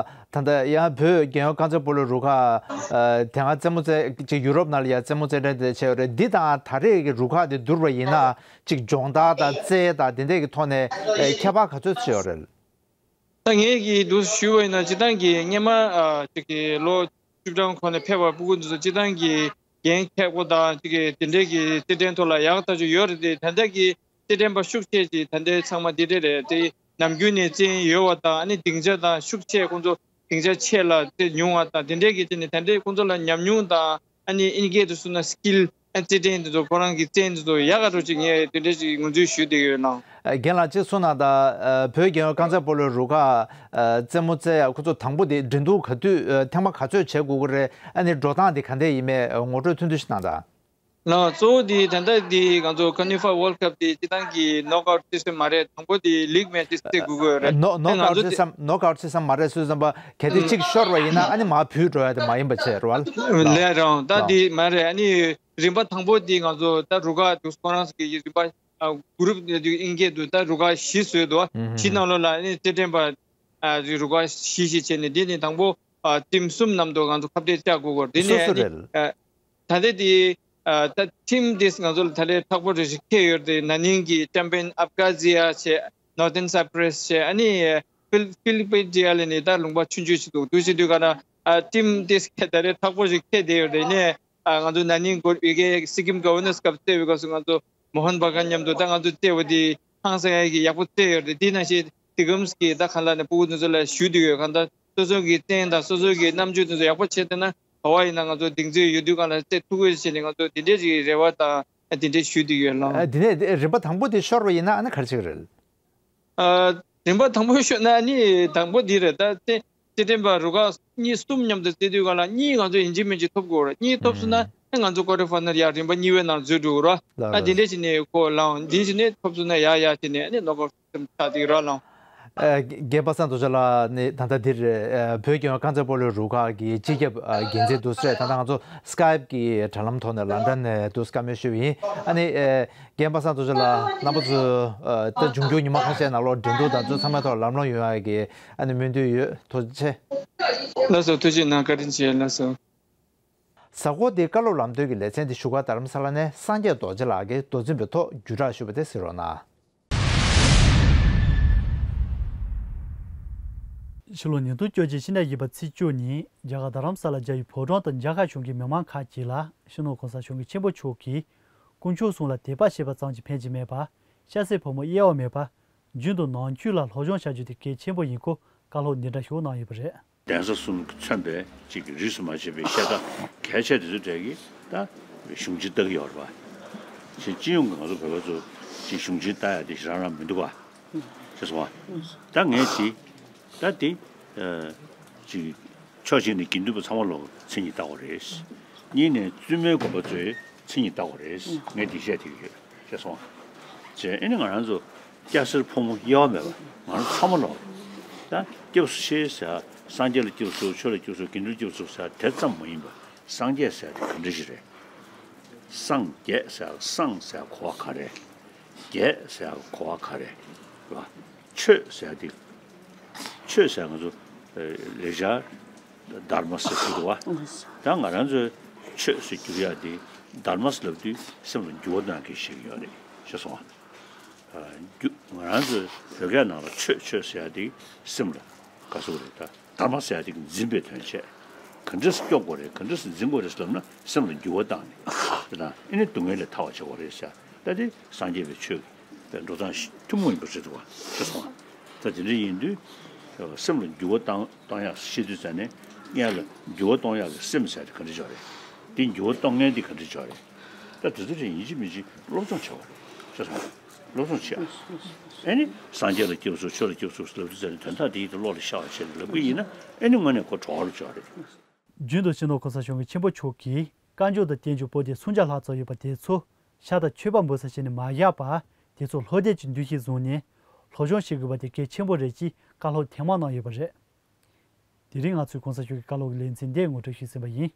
ད་ལྟ་ཡང་བོད་རྒྱལ་ཡོངས་རྐང་རྩེད་སྤོ་ལོའི་རུ་ཁག་ཨ་དེ་སྔ་རྩེད་མོ་རྩེ་ཅིག་ཡུ་རོབ་ནང་ལ་ཡང་རྩེད་མོ་རྩེད་འགྲན་དེ་བྱས་ཡོད་རེད། འདི་དང་ད་རེས་ཀྱི་རུ་ཁག་དེ་བསྡུར་བ་ཡིན་ན་ཅིག་སྦྱོང་བརྡར་དང་རྩལ་དང་དེ་འདྲས་ཀྱི་ཐོག་ནས་ཨ་ཁྱད་པར་ག་ཚོད་ཅིག་ཡོད་རེད། ད་ངས་ཀྱིས་འདུག་ཞུས་པ་ཡིན་ན། སྤྱིར་བཏང་གི་སྔོན་མ་ཨ་ཅིག་གི་ལོ་བཅུ་གྲངས་གོང་ནས་ཕེབས་པ་ཕྲུ་གུ་འདི་ཚོ་སྤྱིར་བཏང་གི་འགན་འཁྱེར་པོ་དང་ཅིག་གི་དེ་འདྲའི་གི་རྩེད་འགྲན་ཐོག་ལ་ཡག་ཐག་ཆོད་ཡོད་རེད་དེ། ད་ལྟ་གི་རྩེད་འགྲན་པ་ཤུགས་ཆེ་ཅིག་ད་ལྟའི་ཚང་མ་འདི་འདྲ་རེད་དེ། ནམ་རྒྱུན་ནས་རྩེད་ཡོད་པ་དང་། ཨ་ནི་སྡིངས་ཆ་དང་ཤུགས་ཆེ་ཁོང་ཚོ་སྡིངས་ཆ་ཆེ་ལ་རྩེད་ཉུང་བ་དང་། དེ་འདྲའི་གི་རྩེད་ནས་ད་ལྟའི་ཁོང་ཚོ་ལ་ཉམས་མྱོང་དང་། ཨ་ནི་ཨིན་སྐད་དུ་གསུངས་ན་སི་ཀིལ། ཨ་རྩེད་འགྲན་དེ་ཚོ་ཁོ་རང་གི་རྩེད་དེ་ཚོ་ཡག་ག་འགྲོ་ཅིག་ངས་དེ་འདྲ་ཅིག་ངོས་འཛིན་ཞུས་བསྡད་ཡོད་ལགས། ཨ་རྒན་ལགས་ཅིག་གསུངས་གནང་དང་། ཨ་བོད་རྒྱལ་ཡོངས་རྐང་རྩེད་སྤོ་ལོའི་རུ་ཁག་ཨ་རྩེད་མོ་རྩེ་ཡ་ཁོ་ཚོ་དང་པོ་དེ་འགྲན་བསྡུར་ག་དུས་ཨ་ཐེངས་མ་ག་ཚོད་བྱེད་དགོས་ཀྱི་རེད། ཨ་ནི་འགྲོ་སྟངས་དེ་ག་འདྲ་ཡིན་མེད་ངོ་སྤྲོད་ཐུང་ཐུང་ཞིག་གནང་དང་། ལགས། གཙོ་བོ་དེ་ད་ལྟ་དེ་ང་ཚོ་ཀ་ནི་ཕ་ཝརལ་ཌི་ཀབ་དེ་སྤྱིར་བཏང་གི་ནོག་ཨའུཊ་སི་སི་ཊམ་མ་རེད། དང་པོ་དེ་ལིག་མེ་ཆི་རྩེ་དགོས་ཀྱི་ཡོད་རེད། ནོ་ནོག་ཨའུཊ་སི་སི་ཊམ་ནོག་ཨའུཊ་སི་སི་ཊམ་མ་རེད། སུས་བསམ་པ་གལ་ཏེ་གཅིག་ཤོར་བ་ཡིན་ན་ཨ་ནི་མར་བུད་འགྲོ་ཡ་དེ་མ་ཡིན་པ་བྱས་རེད་བ། ལགས་རང་ད་དེ་མ་རེད། ཨ་ནི་རིམ་པ་དང་པོ་དེ་ང་ཚོ་ད་རུ་ཁག་དུ་ཁོ་རང་གི་རིམ་པ་གུ་རུབ་དེ་དབྱིན་སྐད་དུ་ད་རུ་ཁག་བཞི་བཟོས་འདུག་བཞི་ནང་ལོགས་ལ་ཨ་ནི་རྩེད་འགྲན་པ་རུ་ཁག་བཞི་བཞི་བྱས་ནས་དེ་ནི་དང་པོ་ཊིམ་གསུམ་མཉམ་དུ་ང་ཚོ་ཁ་གཏད་བཅག་དགོས་ཀྱི་ཡོད་རེད། དེ་ནས་ཨ་ནི་ད་ལྟ་དེ། ད་ཊིམ་དེ་ང་ཚོ་ལ་ད་ལས་མཁྲེགས་པོ་རེ་ཞིག་ཁེལ་ཡོད་རེད། ན་ནིང་གི་ཅམ་པི་ཡན་ཨབ་ཀ་ཟི་ཡ་བྱས། ནོར་ཐན་སའི་པྲེ་སི་བྱས། ཨ་ནི་ཕིལ་ཕིལ་པི་ཇི་ཡ་ལ་ནི་ད་ལུང་པ་ཆུང་ཆུང་ཞིག་འདུག་དུས་ཕྱིན་དུས་ག་ན་ཨ་ཊིམ་དེ་ད་ལས་མཁྲེགས་པོ་ཞིག་ཁེལ་བསྡད་ཡོད་རེད། ནས་ཨ་ང་ཚོ་ན་ནིང་གོ་ཡི་གེ་སི་ཀིམ་གྷ་ཝར་ནར་སི་ཀབ་རྩེ་བའི་སྐབས་སུ་ང་ཚོ་མོ་ཧན་བྷ་ག་མཉམ་དུ་ད་ང་ཚོ་རྩེ་བ་དེ་ཧང་སང་ཡ་གི་ཡག་པོ་རྩེ་ཡོད་རེད། དེ་ནང་བཞིན་དེ་གམ་སི་གི་ད་ག་ལ་ནས་ཕྲུ་གུ་དེ་ཚོ་ལ་ཞུ་བསྡད་ཡོད། གང་ལྟར། སོ་སོ་གི་རྟེན་དང་སོ་སོ་གི་རྣམ་དཔྱོད་དེ་ཚོ་ཡག་པོ་བྱས་བསྡད་ན། ག་བ་ཡིན་ན་ང་ཚོ་གདེང་ཚོད་ཡོད་དུས་གང་ལ་རྩེ་ཐུབ་ཀྱི་བྱས་ནས་ང་ཚོ་དེ་འདྲའི་ཅིག་རེ་བ་དང་དེ་འདྲའི་ཞུ་བསྡད་ཡོད་ལགས། ཨ། དེ་ནས་རིམ་པ་དང་པོ་དེ་ཤོར་བ་ཡིན་ན་ཨ་ནི་ག་རེ་བྱེད་ཀྱི་རེད། ཨ། རིམ་པ་དང་པོ་ཤོར་ན་ཨ་ནི་དང་པོ་འདི་རེད། ད་རྩེ་རྩེད་འགྲན་པ་རུ་ཁག་གཉིས་གསུམ་མཉམ་དུ་རྩེ་དུས་གང་ལ་གཉིས་ང་ཚོ་ཡིན་གཅིག་མིན་གཅིག་ཐོབ་དགོས་རེད། གཉིས་ཐོབ་སོང་ན་ཨ་ང་ཚོ་ཀོ་ཊར་ཕའི་ནལ་ཡར་རིམ་པ་གཉིས་པའི་ནང་འཛུལ་འགྲོ་གི་རེད། ལགས་ཨ་དེ་ལགས། འདྲ་བྱས་ནས་ཁོ་ལའང་འདི་བྱས་ནས་ཐོབ་སོང་ན་ཡར་ཡར་བྱས་ནས་ཨ་ནི་ནོག་ཨའུཊ་སི་སི་ཊམ་ཆགས་བསྡད་ཀྱི་རེད་ལགས། ཨ། རྒན་པ་སངས་རྡོ་རྗེ་ལགས་ནི་ད་ལྟ་འདིར་ཨ་བོད་རྒྱལ་ཡོངས་རྐང་རྩེད་སྤོ་ལོའི་རུ་ཁག་གི་སྤྱི་ཁྱབ་ཨ་འགན་འཛིན་འདུག་ཟེར། ད་ལྟ་ང་ཚོ་སི་ཀའེབ་ཀྱི་དྲ་ལམ་ཐོག་ནས་ལན་ཌན་ནས་འདུག་བཀའ་མོལ་ཞུས་པ་ཡིན། ཨ་ནི་ཨ་རྒན་པ་སངས་རྡོ་རྗེ་ལགས། རྣམ་པ་ཚོ་ཨ་ད་འབྱུང་འགྱུར་ཉི་མ་ཁ་ཤས་ནང་ལོགས་འགྲན་བསྡུར་དང་དེ་ཚོ་ཚང་མའི་ཐོག་ལམ་ལྷོང་ཡོང་ཡ་གི་ཨ་ནི་སྨོན་འདུན་ཡོད། ཐུགས་རྗེ་ཆེ། ལགས་སོ། ཐུགས་རྗེ་གནང་། བཀའ་དྲིན་ཆེ། ལགས་སོ། གཟའ་འཁོར་འདིའི་བཀའ་སློབ་ལམ་སྟོན་གྱི་ལེ་ཚན་འདི་བཞུགས་སྒར་རྡ་རམ་ས་ལ་ནས་སངས་རྒྱས་རྡོ་རྗེ་ལགས་ཀྱིས་མདོ་འཛིན་པའི་ཐོག་བརྒྱུད་བསྒྲགས་ཞུས་པ་དེ་གཟིགས་རོགས་གནང་། ཕྱི་ལོ་ཉིས་སྟོང་བཅོ་གཅིག་ཕྱི་ཟླ་བཞི་པ་ཚེས་བཅུ་ཉིན་རྒྱ་གར་རྡ་རམ་ས་ལ་རྒྱ་ཡི་ཕོ་བྲང་དང་མཇལ་ཁ་བྱུང་མཁན་མི་མང་ཁག་ཅིག་ལ་སྤྱི་ནོར་གོང་ས་སྐྱོང་གི་ཆེན་པོ་མཆོག་གིས་དཀོན་མཆོག་གསུམ་ལ་དད་པ་བྱེད་པ་ཙམ་གྱིས་ཕན་གྱི་མེད་པར་སྐྱ་སེར་ཕོ་མོ་དབྱེ་བ་མེད་པར་རྒྱུན་དུ་ནང་ཆོས་ལ་སློབ་སྦྱོང་བྱ་རྒྱུ་དེ་གལ་ཆེན་པོ་ཡིན་སྐོར་བཀའ་སློབ་འདི་འདྲ་ཞིག་གནང་ཡོད་པ་རེད། གདན་ས་གསུམ་གྱིས་མཚོན་པའི་གཅིག་གི་རིས་སུ་མ་ཆད་པའི་བཤད་གྲྭ་གལ་ཆེ་དེ་ཚོའི་གྲས་ཀྱིས་ད་གཞུང་ཆེན་ལྟ་གི་ཡོད་རེད་པ། ཅིག་སྤྱི་ཡོངས་ཀྱི་ང་ཚོ་བོད་པ་ཚོ་ཅིག་གཞུང་ཆེན་ལྟ་ཡ་དེ་ཞེ་དྲག་རང་མི་འདུག་ག་ཤེས་སོང་ང་། ད་ངས་ཅིག་ད་དེ་ཨ་ཅིག་ཕྱོགས་གཅིག་ནས་དགེ་འདུན་པ་ཚང་མ་ལོ་མཚན་ཉིད་ལྟ་དགོས་རེད། གཉིས་ནས་བཙུན་མའི་དགོན་པ་ཚོས་མཚན་ཉིད་ལྟ་དགོས་རེད། ངས་འདི་བཤད་བསྡད་ཀྱི་ཡོད། ཤེས་སོང་ང་། བྱས་ཨ་ནི་ང་རང་ཚོ་སྐྱ་སེར་ཕོ་མོ་དབྱེ་བ་མེད་པ་ང་རང་ཚང་མ་ལོ། ད་སྐྱབས་སུ་མཆི་ཟེར་ཡ། སངས་རྒྱས་ལ་སྐྱབས་སུ་མཆི། ཆོས་ལ་སྐྱབས་སུ་མཆི། དགེ་འདུན་ལ་སྐྱབས་སུ་མཆི་ཟེར་ཡ་དེ་ཙམ་མ་ཡིན་པ། སངས་རྒྱས་ཟེར་ཡ་དེ་ག་འདྲ་ཞིག་རེད། སངས་རྒྱས་ཟེར་ཡ། སངས་ཟེར་ཡ་གོ་བ་ག་རེ། རྒྱས་ཟེར་ཡ་གོ་བ་ག་རེ་རེད་པ། ཆོས་ཟེར་ཡ་དེ། ཆོས་ཟེར་ཡ་ང་ཚོ་ལེགས་སྦྱར་དྷརྨ་ཟེར་གྱི་འདུག་པ། ད་ང་རང་ཚོའི་ཆོས་ཟེར་བསྒྱུར་ཡ་དེ་དྷརྨ་ཟེར་ལབ་དུས་སེམས་ལ་འགྱུར་བ་གཏོང་གི་ཤེས་ཀྱི་ཡོད་རེད། ཤེས་སོང་ང་། རྒྱུ་ང་རང་ཚོའི་བོད་སྐད་ནང་ལ་ཆོས་ཆོས་ཟེར་ཡ་དེ་སེམས་ལ་ག་ཟེར་དགོས་རེད། ད་དྷརྨ་ཟེར་ཡ་དེ་འཛིན་པའི་དོན་བྱས། ག་འདྲས་སེ་སྐྱོབ་དགོས་རེད། ག་འདྲས་སེ་འཛིན་དགོས་རེད་ཟེར་ལབ་ན་སེམས་ལ་འགྱུར་བ་བཏང་ནས། དེ་དང་ཨེ་ནི་སྡུག་བསྔལ་ལས་ཐར་བ་བྱེད་དགོས་རེད་ཟེར། ད་དེ་སངས་རྒྱས་པའི་ཆོས་ཀྱི་འགྲོ་སྟངས་ཤིག་ཐུན་མོང་ཡིན་པ་རེད་འདུག་པ། ཤེས་སོང་ང་། ད་དེ་འདྲ་ཡིན་དུས་སེམས་ལ་འགྱུར་བ་བཏང་གཏོང་ཡག་ཤེས་དུས་ཙ་ནས་སྔོན་ལ་འགྱུར་བ་གཏོང་ཡག་གི་སེམས་ཟེར་དེ་ག་འདྲ་ཅིག་ཡོད་རེད། དེ་འགྱུར་བ་གཏོང་མཁན་དེ་ག་འདྲ་ཅིག་ཡོད་རེད། ད་དེ་ཚོ་དེ་ཡིན་གཅིག་མིན་གཅིག་སློབ་སྦྱོང་བྱེད་དགོས་རེད། ཤེས་སོང་ང་། སློབ་སྦྱོང་བྱེད་ཨ། ཨེ་ནི་སངས་རྒྱས་ལ་སྐྱབས་སུ། ཆོས་ལ་སྐྱབས་སུ་ལབ་དུས་ཙ་ནས་དོན་དག་དེ་ཡིད་དུ་བློ་ལ་ཤར་བ་བྱས་ནས་ལབ་ཀྱི་ཡིན་ན་ཨེ་ནི་དངོས་གནས་ཁོ་གྲོགས་རུ་འཇོག་རེད། རྒྱུན་དུ་སྤྱི་ནོར་གོང་ས་སྐྱབས་མགོན་ཆེན་པོ་མཆོག་གིས་བཀའ་འགྱུར་དང་བསྟན་འགྱུར་པོ་ཏི་སུམ་བརྒྱ་ལྷག་ཙམ་ཡོད་པ་དེ་ཚོ་ཤ་དང་མཆོད་པ་འབུལ་ས་བྱས་ནས་མ་བཞག་པར་དེ་ཚོ་བློ་གཏད་ཀྱི་འདུ་ཤེས་བཟུང་ནས་སློབ་སྦྱོང་བྱེད་དགོས་པ་དེ་གལ་ཆེན་པོ་རེད་ཅེས་བཀའ་སློབ་ཐེངས་མང་གནང་ཡོད་པ་རེད། དེ་རིང་ང་ཚོས་གོང་ས་མཆོག་གི་བཀའ་སློབ་ཀྱི་ལེ་ཚན་འདི་ངོ་སྤྲོད་ཞུས་ཟིན་པ་ཡིན།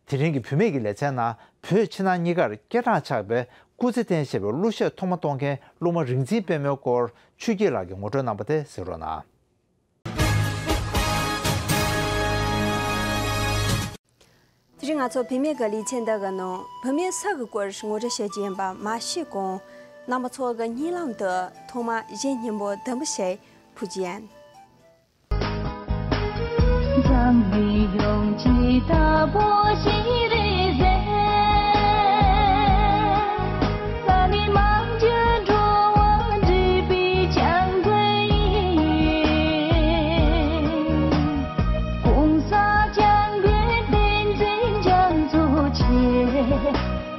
དེ་རིང་གི་བུད་མེད་ཀྱི་ལེ་ཚན་ནང་བོད་ཕྱི་ནང་གཉིས་ཀར་སྐད་གྲགས་ཆགས་པའི་སྐུ་ཚེ་བརྟན་ཞེས་པའི་གླུ་གཞས་ཐོག་མ་གཏོང་མཁན་སློབ་མ་རིག་འཛིན་པད་མའི་སྐོར་ཆོས་སྐྱིད་ལགས་ཀྱིས་ངོ་སྤྲོད་གནང་བ་དེ་གཟིགས་རོགས་གནང་། དེ་རིང་ང་ཚོ་བུད་མེད་ཀྱི་ལེ་ཚན་འདི་གི་ནང་བུད་མེད་སུ་གི་སྐོར་ངོ་སྤྲོད་བྱེད་རྒྱུ་ཡིན་པ་མ་ཤེས་གོང་། རྣམ་པ་ཚོ་གི་སྙན་ལམ་དུ་ཐོག་མར་གཞས་སྙན་པོ་ཟླུམ་པོ་ཞིག་ཕུལ་རྒྱུ་ཡིན། འཛམ་གླིང་ཡོངས་ཀྱི་བདག་པོ་ཞིག་རེད་ཟེར། ང་ནི་མང་གྱུར་འགྲོ་བ་འདྲེན་པའི་སྐྱབས་མགོན་ཡིན། གོང་ས་སྐྱབས་མགོན་བསྟན་འཛིན་རྒྱ་མཚོ་ཆེ།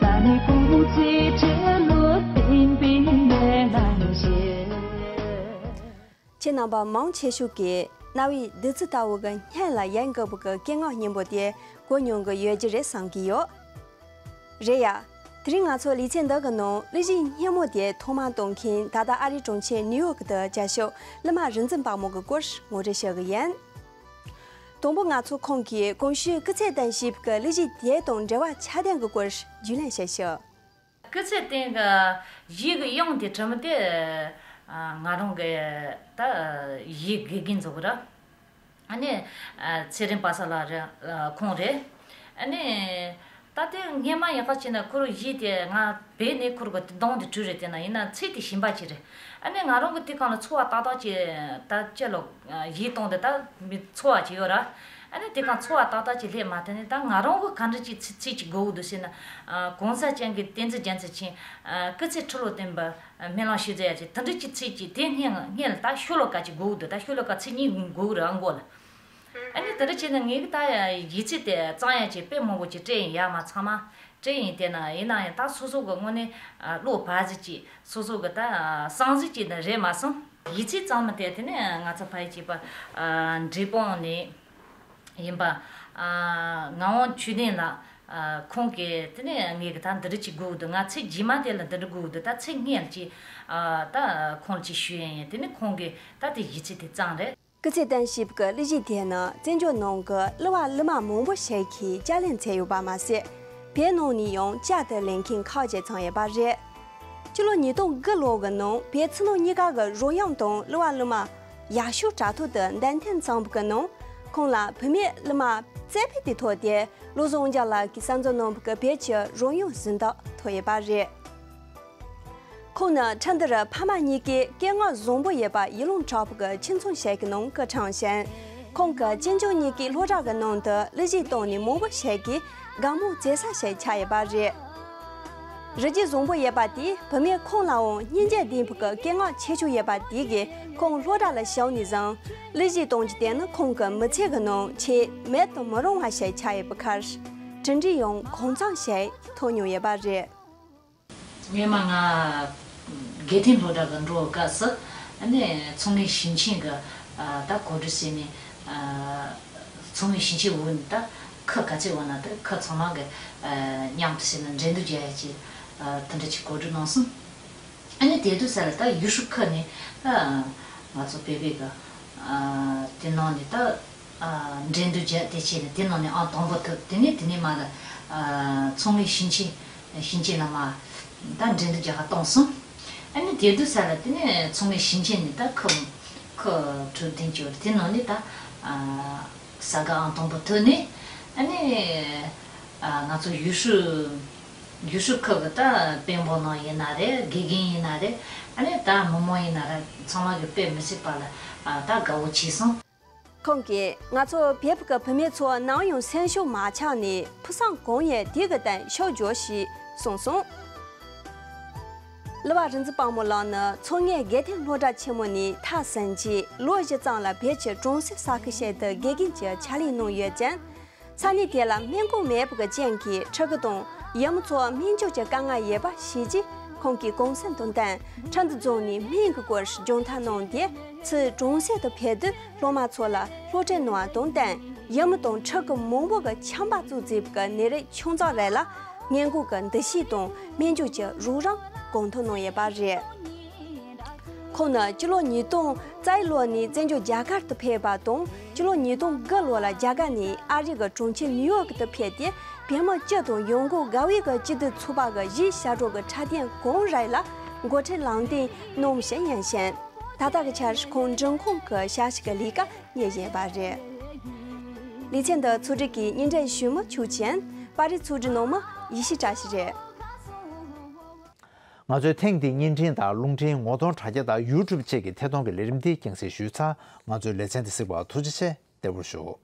ང་ནི་སྐུ་ཚེ་ཁྲི་ལོ་བརྟན་པའི་སྨོན་ལམ་ཞུ། ཁྱེད་རྣམ་པ་མང་ཆེ་ཤོས་ཀྱིས་རྣ་བའི་བདུད་རྩི་ལྟ་བུ་གི་སྙན་ལ་ཡལ་འགུལ་བུ་གི་སྐད་ངག་སྙན་པོ་དེ་གོ་མྱོང་གི་ཡོད་ཀྱི་རེད་བསམ་གྱི་ཡོད། རེད་ཡ། དེ་རིང་ང་ཚོ་ལེ་ཚན་འདི་གི་ནང་གླུ་གཞས་སྙན་མོ་དེ་ཐོག་མར་གཏོང་མཁན་ད་ལྟ་ཨ་རིའི་གྲོང་ཁྱེར་ནིའུ་ཡོག་ཏུ་སྐྱ་ཤོག་གླུ་མ་རིག་འཛིན་དཔལ་མོ་གི་སྐོར་ངོ་སྤྲོད་ཞུ་གི་ཡིན། དང་པོ་ང་ཚོ་ཁོང་གིས་གོང་ཞུས་སྐུ་ཚེ་བརྟན་ཞེས་པའི་གླུ་གཞས་དེ་དང་འབྲེལ་བ་ཆ་ལྡན་གྱི་སྐོར་རྒྱུས་ལོན་བྱེད་ཞུ། སྐུ་ཚེ་བརྟན་གྱི་གཞས་ཀྱི་དབྱངས་དེ་གྲུབ་མི་དེ། ཨ། ང་རང་གི་ད་གཞས་དགེ་རྒན་ཚོ་གི་ར། ཨ་ནི། ཨ། ཚེ་རིང་པ་སངས་ལགས་རེད། ཨ། ཁོང་རེད། ཨ་ནི། ད་དེ་སྔས་མ་ཡག་པ་བྱས་ན་ཁོ་རང་གཞས་དེ་ང་བོད་ནས་ཁོ་རང་གི་གདངས་དེ་བྲིས་རེད། དེ་ན་ཡིན་ན་ཚིག་དེ་གཞན་པ་ཅིག་རེད། ཨ་ནི་ང་རང་གི་དེ་སྒང་ལ་ཚོར་བ་ཏག་ཏག་ཅིག་ད་ཅི་ལོ་གཞས་གཏོང་དེ་ད་མི་ཚོར་བ་ཅིག་ཡོད་ར། ཨ་ནི་དེ་སྒང་ཚོར་བ་ཏག་ཏག་ཅིག་སླེབས་མ་ཐུབ་ནས་ད་ང་རང་གི་ག་འདྲ་ཅིག་ཚིག་ཚིག་ཅིག་དགོས་འདུག་ཟེར་ན། ཨ། གོང་ས་སྐྱབས་མགོན་བསྟན་འཛིན་རྒྱལ་མཚན་མཁྱེན། ཨ། སྐུ་ཚེ་ཁྲི་ལོ་བརྟན་པར་སྨོན་ལམ་ཞུ་མཛད་ཡ་ཅིག་དེ་འདྲ་ཅིག་ཚིག་ཅིག་དེ་སྔོན་སྔོན་ལ་ད་ཤོ་ལོ་ཀ་ཅིག་དགོས་འདུག་ད་ཤོ་ལོ་ཀ་ཚིག་གཉིས་དགོས་ར་མགོ་ལ། ཨ་ནི་དེ་འདྲ་བྱས་ན་ངས་ད་གཞས་ཚིག་དེ་གཙང་ཡ་ཅིག་དཔེ་མང་པོ་ཅིག་སྤྲད་ཡིན། ཡར་མར་ཚང་མ་སྤྲད་ཡིན། དེ་ན་ཡིན་ན་ཡང་ད་སོ་སོ་གི་དངོས་གནས་བློ་བག་ཟིག་ཅིག་སོ་སོ་གི་ད་བསམ་གཟིགས་ཅིག་ད་རེད་མ་སོང་། གཞས་ཚིག་གཙང་མ་དེ་དེ་ནས་ང་ཚོ་ཕ་ཡུལ་གཅིག་པ། ཨ། འབྲས་སྤུངས་ནས་ཡིན་པ། ཨ། ངག་དབང་ཆོས་ལྡན་ལགས། ཨ། ཁོང་གིས་དེ་ནས་ངས་གི་ད་འདི་འདྲ་ཅིག་དགོས་འདུག་ང་ཚིག་རྗེས་མ་དེ་ལ་འདི་འདྲ་དགོས་འདུག་ད་ཚིག་སྔོན་ལ་ཅིག་ཨ། ད་ཁོང་ལ་ཅིག་ཞུས་ཡིན། དེ་ནས་ཁོང་གིས་ད་དེ་གཞས་ཚིག་དེ་བརྩམས་རེད། སྐུ་ཚེ་བརྟན་ཞེས་པའི་གླུ་གཞས་དེ་ནི་བཙན་བྱོལ་ནང་གི་གླུ་བ་གླུ་མ་མང་པོ་ཞིག་གིས་དཔྱད་ལེན་མཛད་ཡོད་པ་མ་ཟད། བོད་ནང་ནས་ཡང་དཔྱད་དུ་ལེན་མཁན་ཁག་ཅིག་ཚང་ཡོད་པ་རེད། སྤྱི་ལོ་ཉིས་སྟོང་དགུ་ལོ་གི་ནང་བོད་ཕྱི་ནང་གཉིས་ཀ་གི་རོལ་དབྱངས་དང་གླུ་བ་གླུ་མ་ཡག་ཤོས་གྲགས་ཐོག་ཏུ་བདམས་ཐོན་ཚང་བའི་ནང་ཁོང་ལ་བུད་མེད་གླུ་མ་རྩེ་ཕུད་དུ་ཐོབ་སྟེ། བློ་བཟང་ཨོ་རྒྱན་ལགས་ཀྱིས་གསར་འཛུགས་གནང་བའི་བོད་ཀྱི་རོལ་དབྱངས་གཟེངས་རྟགས་ཐོབ་ཡོད་པ་རེད། ཁོང་ནི་ཁྲིན་ཏུ་རུ་ཕ་མ་གཉིས་ཀས་སྐད་ངག་བཟང་པོ་ཡོད་པ་ཡིད་བློ་འཕྲོག་པའི་ཁྱིམ་ཚང་ཞིག་གི་ནང་སྐུ་འཁྲུངས་ཤིང་། ཁོང་གི་གཅེན་གཅུང་གཉིས་ཀའི་སློབ་གྲྭ་གི་ནང་དུ་གླུ་གཞས་བཏང་ནས་མང་པོ་ཞིག་གིས་དགའ་མོས་མཛད་ས་ཞིག་ཆགས་ཡོད་པ་རེད། རིག་རྒྱུ་བཟང་པོ་ཡོད་པ་དེས་བུད་མེད་ཁོང་ལའང་སྙིང་རྗེ་ལྡན་པའི་སྐད་ངག་ཆེ་ཤོས་ཡོད་པ་དེ་གིས་ཁོང་སློབ་གྲྭ་ལ་ཞུགས་ནས་བཟུང་གླུ་གཞས་གཏོང་རྒྱུ་དེ་ནི་ཁོང་གི་མི་ཚེ་གི་ནང་ཆེས་མེད་དུ་མི་རུང་བ་ཞིག་ཆགས་ཡོད་པའི་ཁར། གྲུབ་འབྲས་ཡང་གང་འཚམ་ཞིག་ཐོབ་མྱོང་ཡོད་པ་རེད། སྔོན་མ་ང་དགེ་ཐོན་སློབ་གྲྭ་གི་འགྲོ་བའི་སྐབས་སུ་ཨ་ནི་མཚོ་སྔོན་ཞིང་ཆེན་གི་ཨ་ད་གོ་སྒྲིག་བྱས་ནས། ཨ་མཚོ་སྔོན་ཞིང་ཆེན་འོག་ནས་ད་ཁུལ་ག་ཚོད་ཡོད་ན་དེ་ཁུལ་ཚང་མ་གི་ཨ་མཉམ་དུ་བྱས་ནས་འགྲན་བསྡུར་རྒྱག་ཡ་ཅིག་ཨ་དེ་འདྲ་ཅིག་གོ་སྒྲིག་གནང་སོང་། ཨ་ནི་དེ་དུས་ས་ལ་ད་ཡུལ་ཤུལ་ཁུལ་ནས་ད་ང་ཚོ་བོད་པའི་གི་ཨ་དེ་ནང་ནས་ད་ཨ་འགྲན་བསྡུར་བརྒྱབ། དེ་བྱས་ནས་དེ་ནང་ནས་ཨང་དང་པོ་ཐོབ། དེ་ནས་དེ་ནས་མར་ཨ་མཚོ་སྔོན་ཞིང་ཆེན་ཞིང་ཆེན་ལ་མར་ད་འགྲན་བསྡུར་རྒྱག་ག་བཏང་སོང་། ཨ་ནི་དེ་དུས་ས་ལ་དེ་ནས་མཚོ་སྔོན་ཞིང་ཆེན་ནས་ད་ཁུལ་ཁུལ་དྲུག་ལྡན་གྱི་ཡོད་རེད། དེ་ནང་ནས་ད་ཨ་ས་ག་ཨང་དང་པོ་ཐོབ་ནས། ཨ་ནི་ཨ་ང་ཚོ་ཡུལ་ཤུལ་ཡུལ་ཤུལ་ཁུལ་གྱི་ད་དཔོན་པོ་རྣམས་ཡིན་ན་རེད། དགེ་རྒན་ཡིན་ན་རེད། ཨ་ནི་ད་མི་མང་ཡིན་ན་རེད། ཚང་མ་གིས་དཔེ་མི་སྲིད་པ་ལ་ཨ་ད་དགའ་བོ་བྱས་སོང་། ཁོང་གིས་ང་ཚོ་བོད་ཀྱི་བུད་མེད་ཚོ་ནམ་ཡང་སེམས་ཤུགས་མ་ཆག་ནས་ཕུགས་བསམ་གང་ཡོད་དེ་གི་སྟེང་ཕྱོགས་བསྒྱུར་ཞེས་གསུངས་སོང་། གླུ་བ་རིག་འཛིན་དཔལ་མོ་ལགས་ནི་མཚོ་སྔོན་དགེ་ཐོན་སློབ་གྲྭ་ཆེན་མོ་ནས་མཐར་ཕྱིན་རྗེས་ལོ་བཞི་ཙམ་ལ་བོད་ཀྱི་གྲོང་གསེབ་ས་ཁུལ་ཞིག་ཏུ་དགེ་རྒན་གྱི་ཕྱག་ལས་གནང་ཡོད་ཅིང་། ས་གནས་དེ་ལ་སྨན་ཁང་མེད་པའི་རྐྱེན་གྱིས་ཕྲུ་གུ་དང་ཡུལ་མི་ཚོར་སྨན་བཅོས་ཀྱི་དཀའ་ངལ་ཡོད་པ་ཤེས་རྗེས། ཁོང་གིས་གུང་སེང་དང་བསྟུན་ཁྲིན་ཏུ་རྫོང་ནས་སྨན་གྱི་སྐོར་སྦྱོང་བརྡར་གནང་སྟེ། ཕྱིར་གྲོང་གསེབ་ཏུ་ཕེབས་དུས་སློབ་མ་ཚོ་ལ་སློབ་ཁྲིད་གནང་བ་དང་བསྟུན། ཡུལ་མི་དང་ཕྲུ་གུ་མང་པོ་གི་ཆམ་པ་བཙུགས་བྱས་ཀྱི་ནད་རིགས་ཆུང་ཙག་རིགས་ལ་སྔོན་འགོག་གི་འདུ་ཤེས་དང་སྨན་བཅོས་ཀྱི་རོགས་རམ་གང་ཐུབ་གནང་ཡོད་པ་རེད། ཁོང་ནི་སྤྱི་ལོ་ཉིས་སྟོང་རྩ་བཞི་ལོ་ནས་བཙན་བྱོལ་རྒྱ་གར་དུ་ཕེབས་པ་དང་། སྤྱི་ལོ་ཉིས་སྟོང་དགུ་ལོ་ལ་རྒྱ་གར་ནས་ཨ་རི་གི་གྲོང་ཁྱེར་ནིའུ་ཡོག་ཏུ་ཕེབས་ཏེ། བོད་མི་སྤྱི་དང་ཡོང་སྒོ་དགའ་བའི་གི་སྤྱི་འཐུས་ཚོགས་པ་གི་གཞས་ཞབས་བྲོ་གི་འཁྲབ་སྟོན་གང་རིགས་ལ་འགོ་ཁྲིད་ལམ་སྟོན་གནང་བཞིན་ཡིན་ཞིང་། ད་ལྟ་གི་ཆར་ཁོང་འབྲི་ཁང་གི་ཞབས་ཞུ་གི་ལས་ཀ་གཉེར་བཞིན་པ་རེད། ལེ་ཚན་འདི་ཚོགས་སྒྲིག་གིས་སྙན་སྒྲོན་ཞུས་མི་ཆོས་ཅན། པར་རིས་ཚོགས་སྒྲིག་གནང་མི་ཡེ་ཤེས་བཀྲ་ཤིས་རེད། ང་ཚོས་ཐེངས་འདིའི་བརྙན་འཕྲིན་དང་རླུང་འཕྲིན་ངོ་གདོང་དྲ་རྒྱ་དང་ཡུ་ཊུབ་བཅས་ཀྱི་ཐད་གཏོང་གི་ལས་རིམ་འདི་རྒྱང་སྲིང་ཞུས་ཚར། ང་ཚོའི་ལེ་ཚན་འདི་གཟིགས་པར་ཐུགས་རྗེ་ཆེ། བདེ་པོར་བཞུགས།